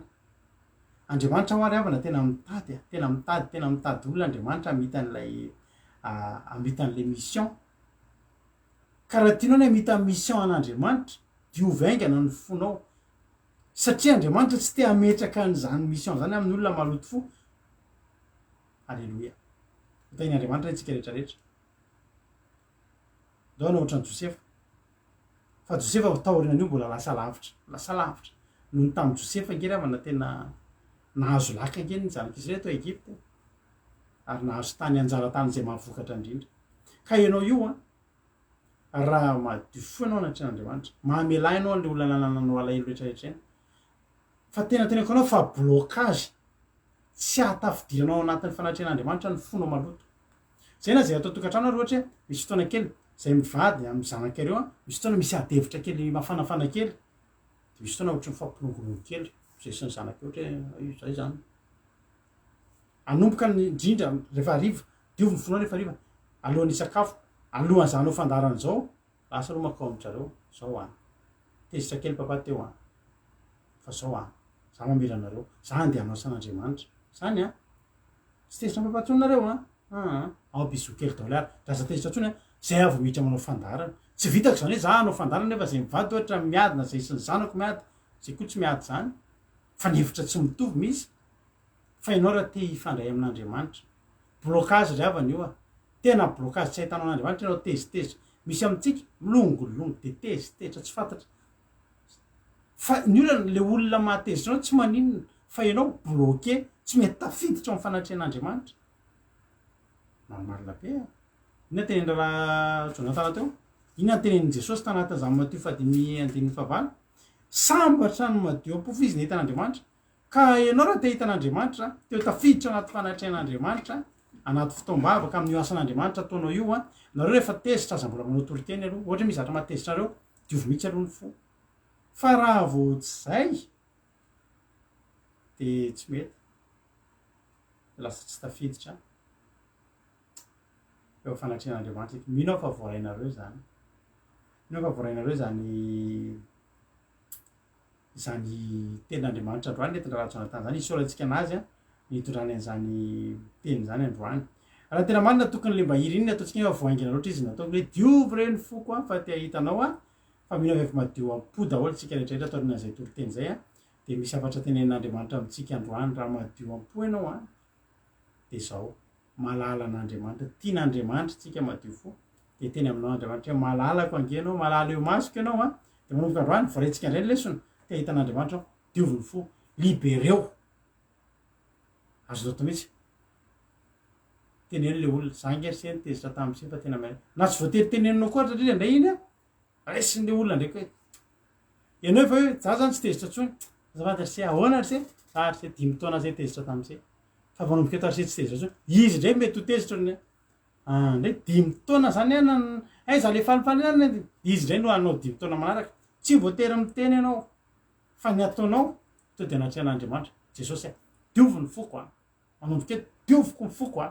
Andriamanitra hoa ry havana tena mitady a, tena mitady, tena mitady olona Andriamanitra hamita an'ilay hamita an'ilay mission. Ka raha tianao ny hamita mission an'Andriamanitra, diovy haingana ny fonao. Satria Andriamanitra tsy te hametraka an'izany mission izany amin'ny olona maloto fo. Aleloia. Ho tahian'Andriamanitra isika rehetra rehetra. Ndao hanao ohatran'i Josefa. Fa Josefa taorian'io mbola lasa lavitra, lasa lavitra. Noho ny tamin'i Josefa ange ry havana tena nahazo laka ange ny zanak'Israely tao Egypta e. Ary nahazo tany anjara tany izay mahavokatra indrindra. Ka ianao io an, raha madio fo ianao anatrehan'Andriamanitra, mamelà ianao an'ilay olona nanananao alahelo rehetra rehetra iny. Fa tena teneniko anao fa blocage tsy hahatafidiranao ao anatin'ny fanatrehan'Andriamanitra ny fonao maloto. Zay na zay ato an-tokantrano ary ohatra hoe misy fotoana kely zay mivady amin'ny zanakareo an, misy fotoana misy ady hevitra kely mafanafana kely, de misy fotoana ohatry mifampilongilongy kely zay sy ny zanakeo ohatra hoe io zay zany. Anomboka ny indrindra rehefa hariva, diovy ny fonao rehefa hariva, alohan'ny hisakafo, alohan'ny za hanao fandaharana zao, lasa aloha mankao amin-drareo, zao an, tezitra kely papa teo an, fa zao an, za mamela anareo, za andeha hanao asan'Andriamanitra, zany an. Tsy tezitra am papa tsony nareo an! Aa ao bisous kely daholo ary de aza tezitra tsony an! Zay aho vao miditra manao fandaharana. Tsy vitako zany hoe za hanao fandaharana nefa zay mivady ohatra miady na zay sy ny zanako miady, zay koa tsy miady zany fa ny hevitra tsy mitovy misy fa ianao raha te hifandray amin'Andriamanitra. Blocage ry havana io a! Tena blocage tsy ahitanao an'Andriamanitra ianao tezitezitra. Misy amintsika milongilongy de tezitezitra tsy fantatra Fa ny olana, le olona mahatezitra anao tsy maninona fa ianao bloqué, tsy mety tafiditra ao amin'ny fanatrehan'Andriamanitra. Marimarina be a! Inona tenenin'i rahalahy Jonathan teo? Inona ny tenenin'i Jesosy tanatin'izany Matio fahadimy andininy fahavalo? Sambatra ny madio am-po fa izy nahita an'Andriamanitra. Ka ianao raha te hahita an'Andriamanitra, te ho tafiditra anaty fanatrehan'Andriamanitra, anaty fotoam-bavaka amin'io asan'Andriamanitra ataonao io an, nareo rehefa tezitra aza mbola manao toriteny aloha, ohatra hoe misy zavatra mahatezitra anareo, diovy mihitsy aloha ny fo. Fa raha vao tsy zay de tsy mety, lasa tsy tafiditra eo fanatrehan'Andriamanitra. Mino aho fa voarainareo izany, mino aho fa voarainareo izany izany tenin'Andriamanitra androany nentin-dRahalahy Jonathan izany, isaorantsika anazy an, ny nitondrany an'izany teny izany androany. Raha tena marina tokony le mba hira iny ataontsika hoe vao haingana loatra izy nataoko hoe diovy re ny foko an fa te hahita anao aho fa mino aho fa efa madio am-po daholo tsika rehetra rehetra taorian'izay toriteny izay an, dia misy hafatra tenenin'Andriamanitra amintsika androany raha madio am-po ianao an dia izao malala an'Andriamanitra, tian'Andriamanitra tsika madio fo, dia hiteny aminao Andriamanitra hoe malalako ange ianao, malala eo imasoko ianao an, dia manomboka androany, voaraintsika indray ny lesona, te hahita an'Andriamanitra aho, diovy ny fo, libereo, azonao atao mihitsy, teneno le olona, za ange ry se nitezitra tamin'i se fa tena miala, na tsy voatery teneninao koa ary satria indraindray iny an, raisin'le olona ndraiky hoe, ianao efa hoe za zany tsy tezitra intsony, azafady ry se, ahoana ry se, za ry se dimy taona zay tezitra tamin'i se, fa manomboka eto ry se tsy tezitra intsony, izy indray mety ho tezitra ny ah ndray dimy taona zany an aiza le falifaly ihany ny izy indray no hanao dimy taona manaraka, tsy voatery miteny ianao fa ny ataonao to dia anatrehan'Andriamanitra, Jesosy a, diovy ny foko a, manomboka eto dioviko ny foko a,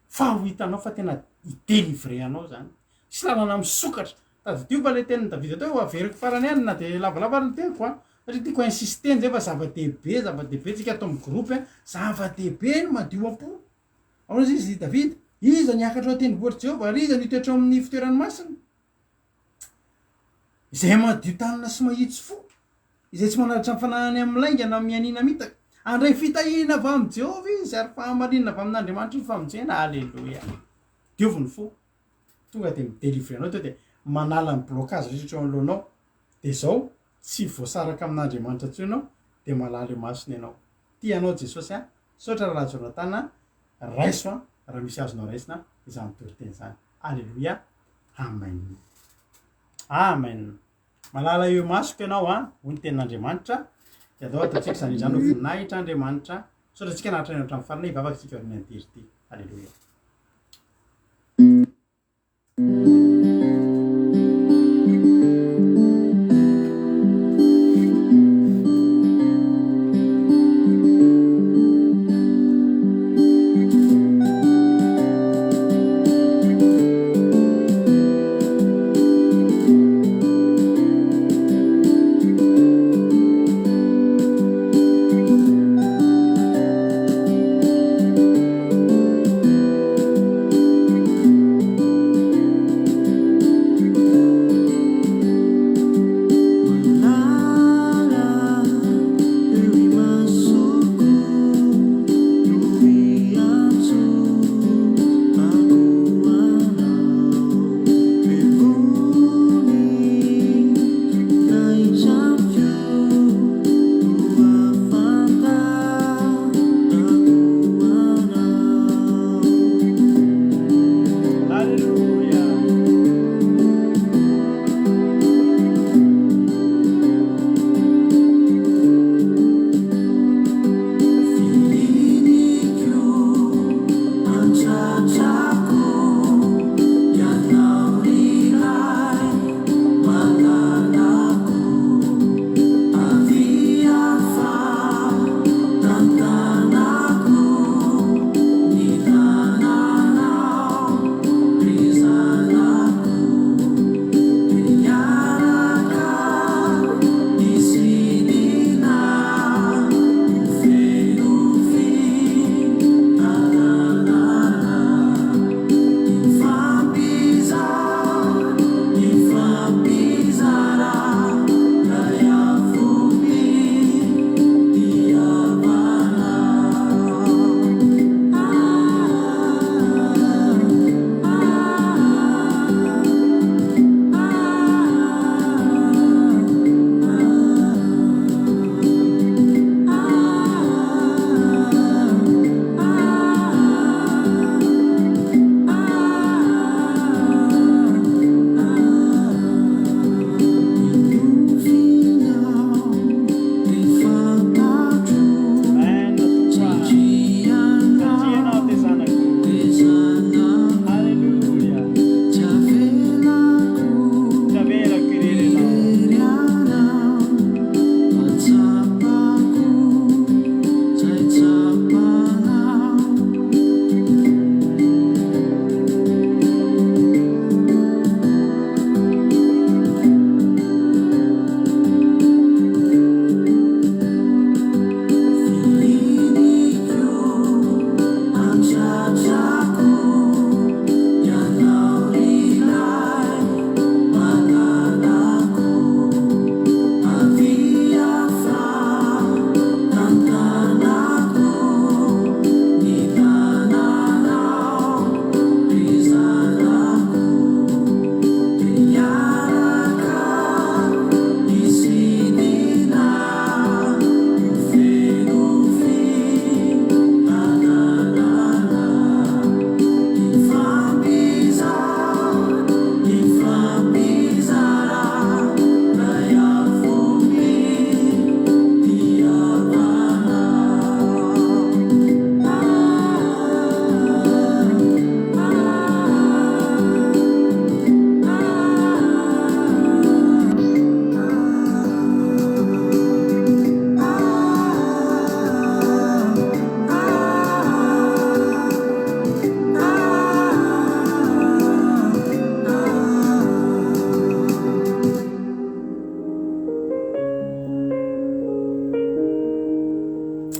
fa ho hitanao fa tena hi-delivrer anao zany, hisy lalana misokatra, tadidio fa le tenin'i Davida teo averiko farany ihany na de lavalava ary ny teniko a, satria tiako insister zay fa zava-dehibe, zava-dehibe tsika ato amin'ny groupe a, zava-dehibe ny madio am-po, ahoana izy i Davida, iza ny hiakatra ao an-tendrombohitr'i Jehovah ary iza no hitoetra ao amin'ny fitoerany masina? Izay madio tanana sy mahitsy fo, izay tsy manalatra ny fananany amin'ny lainga na mianiana mitaka. Handray fitahiana avy amin'i Jehovah izy ary fahamarinana avy amin'Andriamanitry ny famonjena. Aleloia. Diovy ny fo. Tonga dia mi-delivrer anao tonga dia manala ny blocage rehetra eo anoloanao. Dia izao, tsy voasaraka amin'Andriamanitra intsony ianao, dia malala eo imasony ianao. Tia anao Jesosy a. Misaotra Rahalahy Jonathan a. Raiso a, raha misy azonao raisina izany toriteny izany. Aleloia. Amen. Amen. Malala eo imasoko ianao a, hoy ny tenin'Andriamanitra. Dia andao ataontsika izany izany ho voninahitra Andriamanitra. Misaotra antsika naharitra ny hatramin'ny farany. Hivavaka isika aorian'ny antery ity. Aleloia.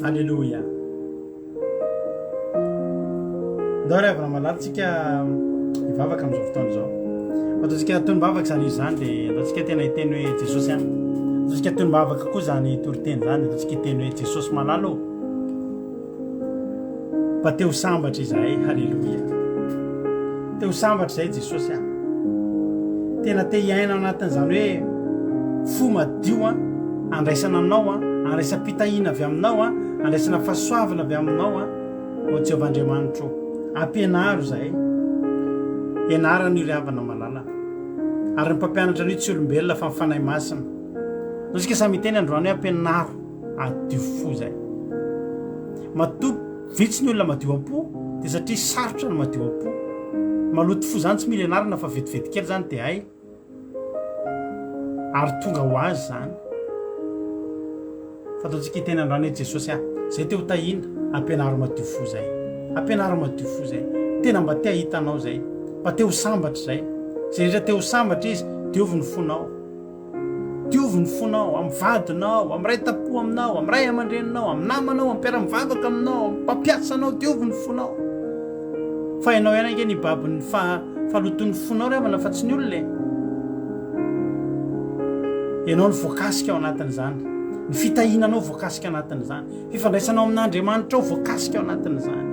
Aleloia. Ndao ry havana malala tsika hivavaka amin'izao fotoana izao. Ataontsika tonom-bavaka izany izy izany dia ataontsika tena hiteny hoe Jesosy an. Ataontsika tonom-bavaka koa izany toriteny izany, ataontsika hiteny hoe Jesosy malala ô. Mba te ho sambatra izahay. Haleloia. Te ho sambatra izahay Jesosy a. Tena te hiaina ao anatin'izany hoe fo madio a, andraisana anao a, andraisam-pitahiana avy aminao a, andraisana fahasoavana avy aminao a. O Jehovah Andriamanitro, ampianaro izahay. Ianarana io ry havana malala. Ary ny mpampianatra an'io tsy olombelona fa ny Fanahy Masina. Ndao isika samy hiteny androany hoe ampianaro hadio fo izay. Matoa vitsy ny olona madio am-po dia satria sarotra ny madio am-po. Maloto fo izany tsy mila ianarana fa vetivety kely izany dia hay. Ary tonga ho azy izany. Fa ataontsika hiteny androany hoe Jesosy ah, zay te ho tahiana, ampianaro madio fo zay. Ampianaro madio fo zay. Tena mba te hahita anao zay. Mba te ho sambatra zay. Zay rehetra te ho sambatra izy, diovy ny fonao. Diovy ny fonao, amin'ny vadinao, amin'ny ray tampo aminao, amin'ny ray aman-dreninao, amin'ny namanao, amin'ny mpiara-mivavaka aminao, amin'ny mpampiasa anao, diovy ny fonao. Fa ianao ihany ange ny hibaby ny fahalotoan'ny fonao ry havana fa tsy ny olona e. Ianao no voakasika ao anatin'izany. Ny fitahiana anao voakasika anatin'izany. Fifandraisanao amin'Andriamanitra ao voakasika ao anatin'izany.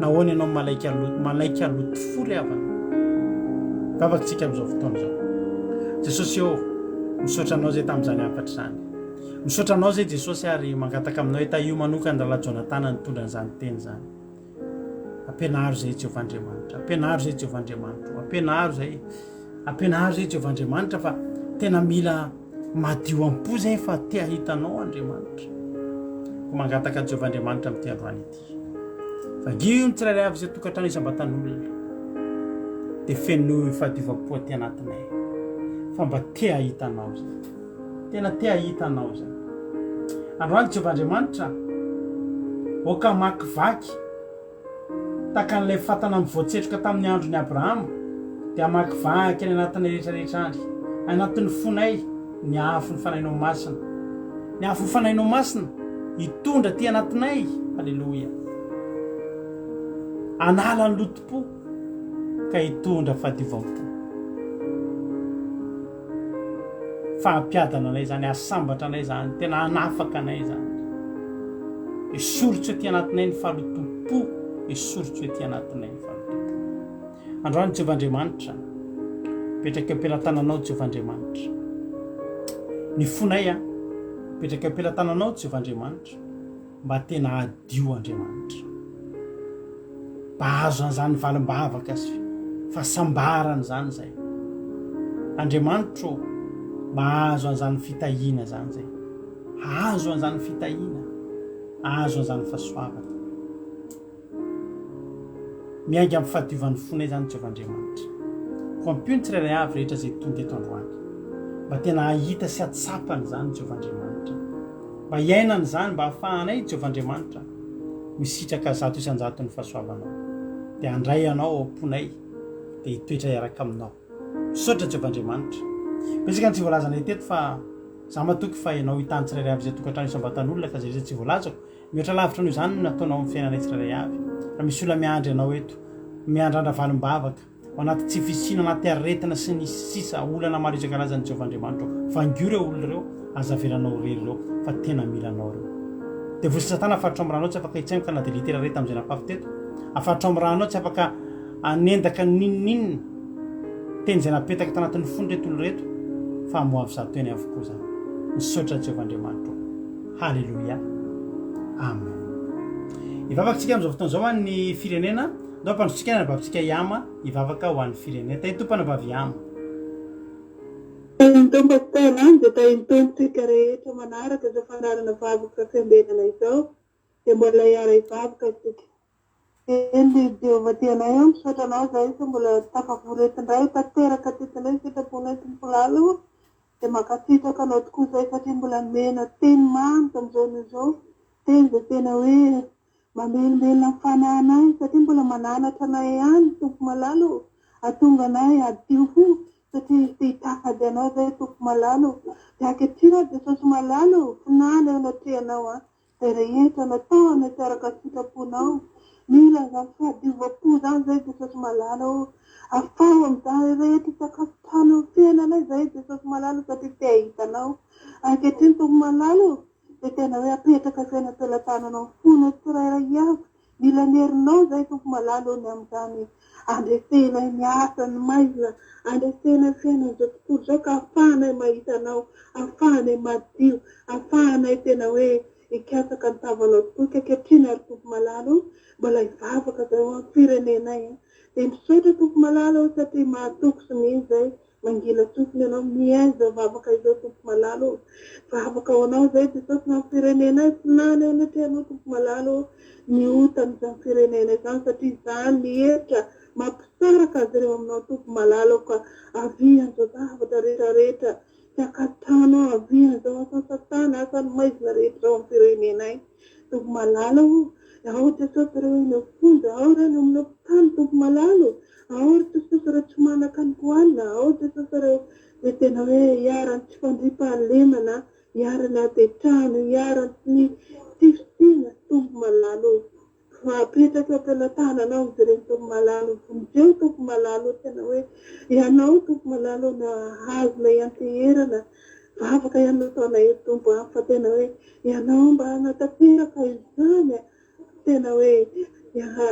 Nahoana ianao malaika loto, malaika loto fo ry havana? Vavaka tsika amin'izao fotoana izao. Jesosy ô, misaotra anao izay tamin'izany hafatra izany. Misaotra anao izay Jesosy ary mangataka aminao hoe tahio manokana Rahalahy Jonatana nitondra an'izany teny izany. Ampianaro izay Jehovah Andriamanitra. Ampianaro izay Jehovah Andriamanitra. Ampianaro izay. Ampianaro izay Jehovah Andriamanitra fa tena mila madio am-po izay fa te hahita anao Andriamanitra. Ko mangataka Jehovah Andriamanitra amin'ity androany ity. Vangio ny tsirairay avy izay tokantrano isam-batan'olona. Dia fenoy fahadiovam-po aty anatinay. Fa mba te hahita anao izay. Tena te hahita anao izay. Androany Jehovah Andriamanitra, aoka hamakivaky tahaka an'ilay fatana mivoatsetroka tamin'ny andron'i Abrahama, dia hamakivaky any anatinay rehetra rehetra any, anatin'ny fonay, ny afon'ny Fanahinao Masina. Ny afon'ny Fanahinao Masina hitondra aty anatinay, haleloia, hanala ny lotom-po ka hitondra fahadiovam-po. Fa hampiadana anay izany, hahasambatra anay izany, tena hanafaka anay izany. Esory tsy ety anatinay ny fahalotoam-po, esory tsy ety anatinay ny fahalotoam-po. Androany Jehovah Andriamanitra, mipetraka eo am-pelatananao Jehovah Andriamanitra. Ny fonay a, mipetraka eo am-pelatananao Jehovah Andriamanitra. Mba tena hadio Andriamanitra. Mba hahazo an'izany valim-bavaka sy fahasambarana izany izay. Andriamanitra ô, mba hahazo an'izany fitahiana izany izay. Hahazo an'izany fitahiana, hahazo an'izany fahasoavana. Miainga amin'ny fahadiovan'ny fonay izany Jehovah Andriamanitra. Koa ampio ny tsirairay avy rehetra izay tonga eto androany. Mba tena hahita sy hahatsapa an'izany Jehovah Andriamanitra. Mba hiainana izany mba hahafahanay Jehovah Andriamanitra misitraka 100% ny fahasoavanao. Dia handray anao ao am-ponay dia hitoetra hiaraka aminao. Misaotra Jehovah Andriamanitra. Betsaka ny tsy voalazanay teto fa za matoky fa ianao hitany tsirairay avy izay tokantrano isam-batan'olona ka izay rehetra tsy voalazako Mihoatra lavitra noho izany no nataonao amin'ny fiainanay tsirairay avy. Raha misy olona miandry anao eto, miandrandra valim-bavaka, ao anaty tsy fisiana, anaty aretina sy ny sisa, olana maro isan-karazany, Jehovah Andriamanitra ô, vangio ireo olona ireo, aza avelanao irery ireo, fa tena mila anao ireo. Devoly sy Satana afaritra ao amin'ny ranao tsy afaka hitsaingoka na dia litera iray tamin'izay nafafy teto. Afaritra ao amin'ny ranao tsy afaka hanendaka n'inon'inona teny izay napetaka tanatin'ny fony ireto olona ireto, fa hamoavy zato heny avokoa izany. Misaotra Jehovah Andriamanitra ô. Haleloia. Amen. Hivavaka tsika amin'izao fotoana izao ho an'ny firenena. Ndao ampandrotsika ny anabavintsika Yama hivavaka ho an'ny firenena. Tahin'ny Tompo anabavy Yama. Tahin'ny Tompo Pasteur dia tahin'ny Tompo tsika rehetra manaraka izao fandaharana vavaka fiambenana izao dia mbola hiara-hivavaka isika. Eny ry Jehovah tianay ô, misaotra anao izahay fa mbola tafavory eto indray, tanteraka teto indray ny sitraponay Tompo lala ô, dia mankasitraka anao tokoa izahay satria mbola nomena teny mamy tamin'izao anio izao, teny izay tena hoe mamelombelona ny fanahinay satria mbola mananatra anay ihany Tompo malala ô, hahatonga anay hadio fo satria te hitady anao izahay Tompo malala ô, dia ankehitriny aho Jesosy malala ô, fonàna eo anatrehanao an, Izay rehetra nataonay tsy araka ny sitraponao. Mila izany fahadiovam-po izany izahay Jesosy malala ô. Afaho amin'izany rehetra tsy ankasitrahanao ny fiainanay izahay Jesosy malala satria te hahita Anao. Ankehitriny Tompo malala ô, dia tena hoe apetraka fiainam-pelatananao ny fonay tsirairay avy. Mila ny herinao izahay Tompo malala ô ny amin'izany handresenay ny asan'ny maizina, handresenay ny fiainan'izao tontolo izao ka ahafahanay mahita Anao, ahafahanay madio, ahafahanay tena hoe hikatsaka ny tavanao tokoa. Ka ankehitriny ary Tompo malala ô, mbola hivavaka izay ho an'ny firenenay. Dia misaotra Tompo malala ô satria mahatoky sy mino izay Mangina sofina ianao mihaino izao vavaka izao Tompo malala ô. Vavaka ho anao izay Jesosy na ny firenenay vinany eo anatrehanao Tompo malala ô ny otan'izany firenena izany satria izany ny hevitra mampisaraka azy ireo aminao Tompo malala ô ka avia an'izao zavatra rehetra rehetra tsy ankasitrahanao avia an'izao asan'i satana asan'ny maizina rehetra izao amin'ny firenenay Tompo malala ô, ao Jesosy ireo eny am-ponja, ao ireo any amin'ny hopitaly Tompo malala ô, ao ry Jesosy ireo tsy manan-kanin-kohanina, ao Jesosy ireo izay tena hoe iharan'ny tsy fandriampahalemana, iharan'ny ady an-trano, iharan'ny tsy fisiana Tompo malala ô. Fa apetraka eo am-pelatananao izy ireny Tompo malala ô, vonjeo Tompo malala ô, tena hoe Ianao Tompo malala ô no azonay ianteherana, vavaka ihany no ataonay eto Tompo a, fa tena hoe Ianao mba hanatanteraka izany a, tena hoe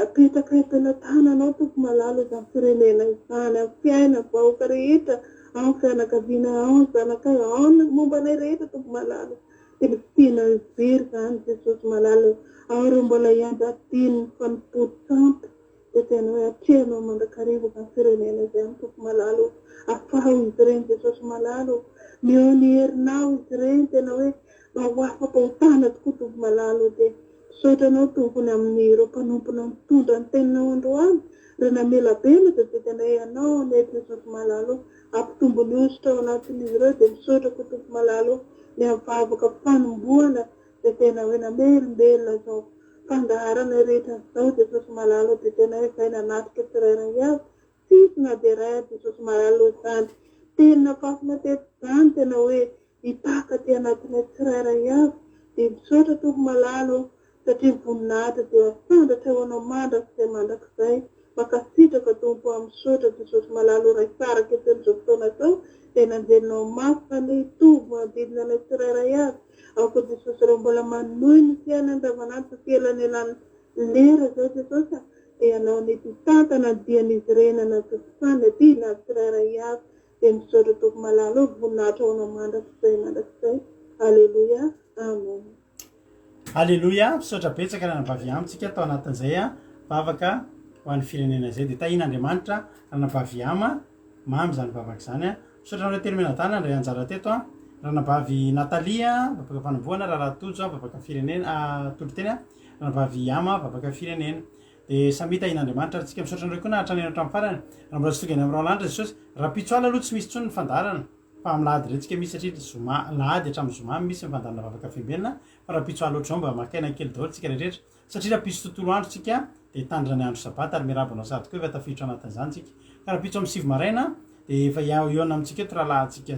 apetraka eo am-pelatananao Tompo malala izany firenena izany, amin'ny fiainan'ny vahoaka rehetra, ao ny fianakaviana, ao ny zanakay, ao ny momba anay rehetra Tompo malala ô. Tena tsy tiana ho very izany Jesosy malala ô. Ao ireo mbola hianjadian'ny fanompoan-tsampy dia tena hoe atrehanao mandrakariva izany firenena izany Tompo malala ô. Afaho izy ireny Jesosy malala ô. Omeo ny herinao izy ireny tena hoe mba ho afa-pahotana tokoa Tompo malala ô. Dia misaotra Anao Tompo ny amin'ireo mpanomponao nitondra ny teninao androany, ireo namelabelatra dia tena hoe Ianao anie Jesosy malala ô. Hampitombo ny hosotra ao anatin'izy ireo dia misaotra koa Tompo malala ô. Ny amin'ny vavaka fanombohana dia tena hoe namelombelona izao fandaharana rehetra izao Jesosy malala ô dia tena hoe izay nanatrika tsirairay avy tsisy na dia iray ary Jesosy malala ô izany teny nafafina teto izany tena hoe hipaka aty anatinay tsirairay avy dia misaotra Tompo malala ô Satria ny voninahitra dia asandratra ho anao mandrakizay mandrakizay. Mankasitraka Tompo a, misaotra Jesosy malala o Ray tsara ankehitriny amin'izao fotoana izao dia nanjelinao mafy anie hitovy manodidina anay tsirairay avy. Aoka Jesosy raha mbola manohy ny fiainana andavanandro satria elanelan'ny lera izao Jesosy a, dia Ianao anie mpitantana ny dian'izy ireny hanatontosany adidina azy tsirairay avy. Dia misaotra Tompo malala o, voninahitra ho anao mandrakizay mandrakizay. Aleloia. Amen. Aleloia, misaotra betsaka ranabavy Yam tsika tao anatin'izay a, vavaka ho an'ny firenena izay, dia tahian'Andriamanitra ranabavy Yam a, mamy izany vavaka izany a, misaotra anareo telo mianadahy nandray anjara teto a, ranabavy Nathalie a, vavaka fanombohana, rahalahy Tojo a, vavaka firenena, toriteny a, ranabavy Yam a, vavaka firenena, dia samia tahian'Andriamanitra ary tsika, misaotra anareo koa nahatrany hatramin'ny farany, raha mbola tsy tonga eny amin'ny rahona Jesosy, rahampitso alina aloha tsy misy intsony ny fandaharana. Fa amin'ny lahady indray tsika misy satria zoma, lahady hatramin'ny zoma misy ny fandaharana vavaka fiambenana fa rahampitso alina ohatr'izao mba maka aina kely daholo tsika rehetra satria rahampitso tontolo andro tsika dia hitandrina ny andro sabata ary miarahaba anao sahady koa efa tafiditra ao anatin'izany tsika ka rahampitso amin'ny 9 maraina dia efa hihaona amintsika eto rahalahintsika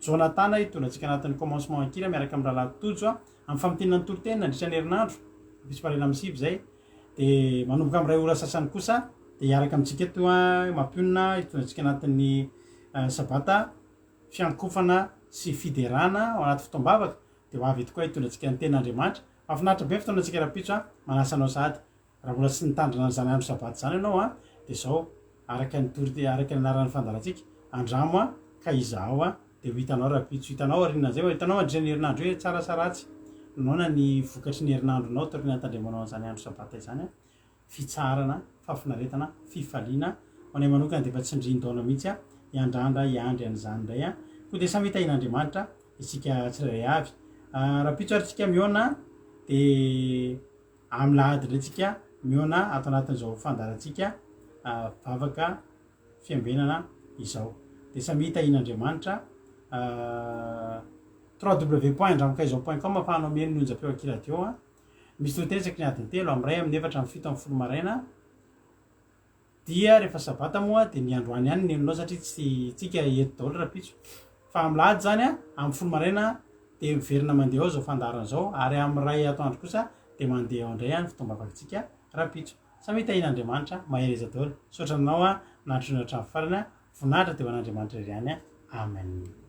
Jonathan hitondra antsika anatin'ny commencement an-kira miaraka amin'ny rahalahy Tojo amin'ny famintinana ny toriteny nandritra ny herinandro rahampitso maraina amin'ny 9 izay dia manomboka amin'ny 1 ora sasany kosa dia hiaraka amintsika eto mampionona hitondra antsika anatin'ny Sabata, fiankofana sy fiderana ao anaty fotoam-bavaka, dia ho avy eto koa hitondra antsika ny Tenin'Andriamanitra. Mahafinaritra be ny fotoanantsika rahampitso an! Manasa anao sahady. Raha mbola tsy nitandrina an'izany andro Sabata izany ianao an, dia izao, araka ny toriteny, araka ny anaran'ny fandaharantsika, andramo an, ka izahao an, dia ho hitanao rahampitso. Hitanao aorianan'izay, ho hitanao mandritra ny herinandro hoe tsara sa ratsy, nahoana ny vokatry ny herinandronao taorian'ny nitandremanao an'izany andro Sabata izany an. fitsaharana, fahafinaretana, fifaliana, ho anay manokana dia efa tsindrin-daona mihitsy aho hiandrandra hiandry an'izany indray an! Koa dia samy hitahian'Andriamanitra isika tsirairay avy. Rahampitso ary tsika mihaona dia amin'ny lahady indray tsika mihaona ato anatin'izao fandaharantsika vavaka fiambenana izao. Dia samy hitahian'Andriamanitra. www.andramokaizao.com ahafahanao mihaino ny onjam-peo Akiradio an! Misy toriteny isaky ny adiny telo, amin'ny iray, amin'ny efatra, amin'ny fito, amin'ny folo maraina. Dia rehefa sabata moa dia ny androany ihany no henonao satria tsy tsika eto daholo rahampitso. Fa amin'ny lahady izany an, amin'ny folo maraina dia miverina mandeha ao izao fandaharana izao ary amin'ny iray atoandro kosa dia mandeha ao indray ny fotoam-bavakantsika rahampitso. Samy tahian'Andriamanitra, mahereza daholo. Misaotra anao nahatrona hatramin'ny farany. Voninahitra dia ho an'Andriamanitra irery ihany. Amen.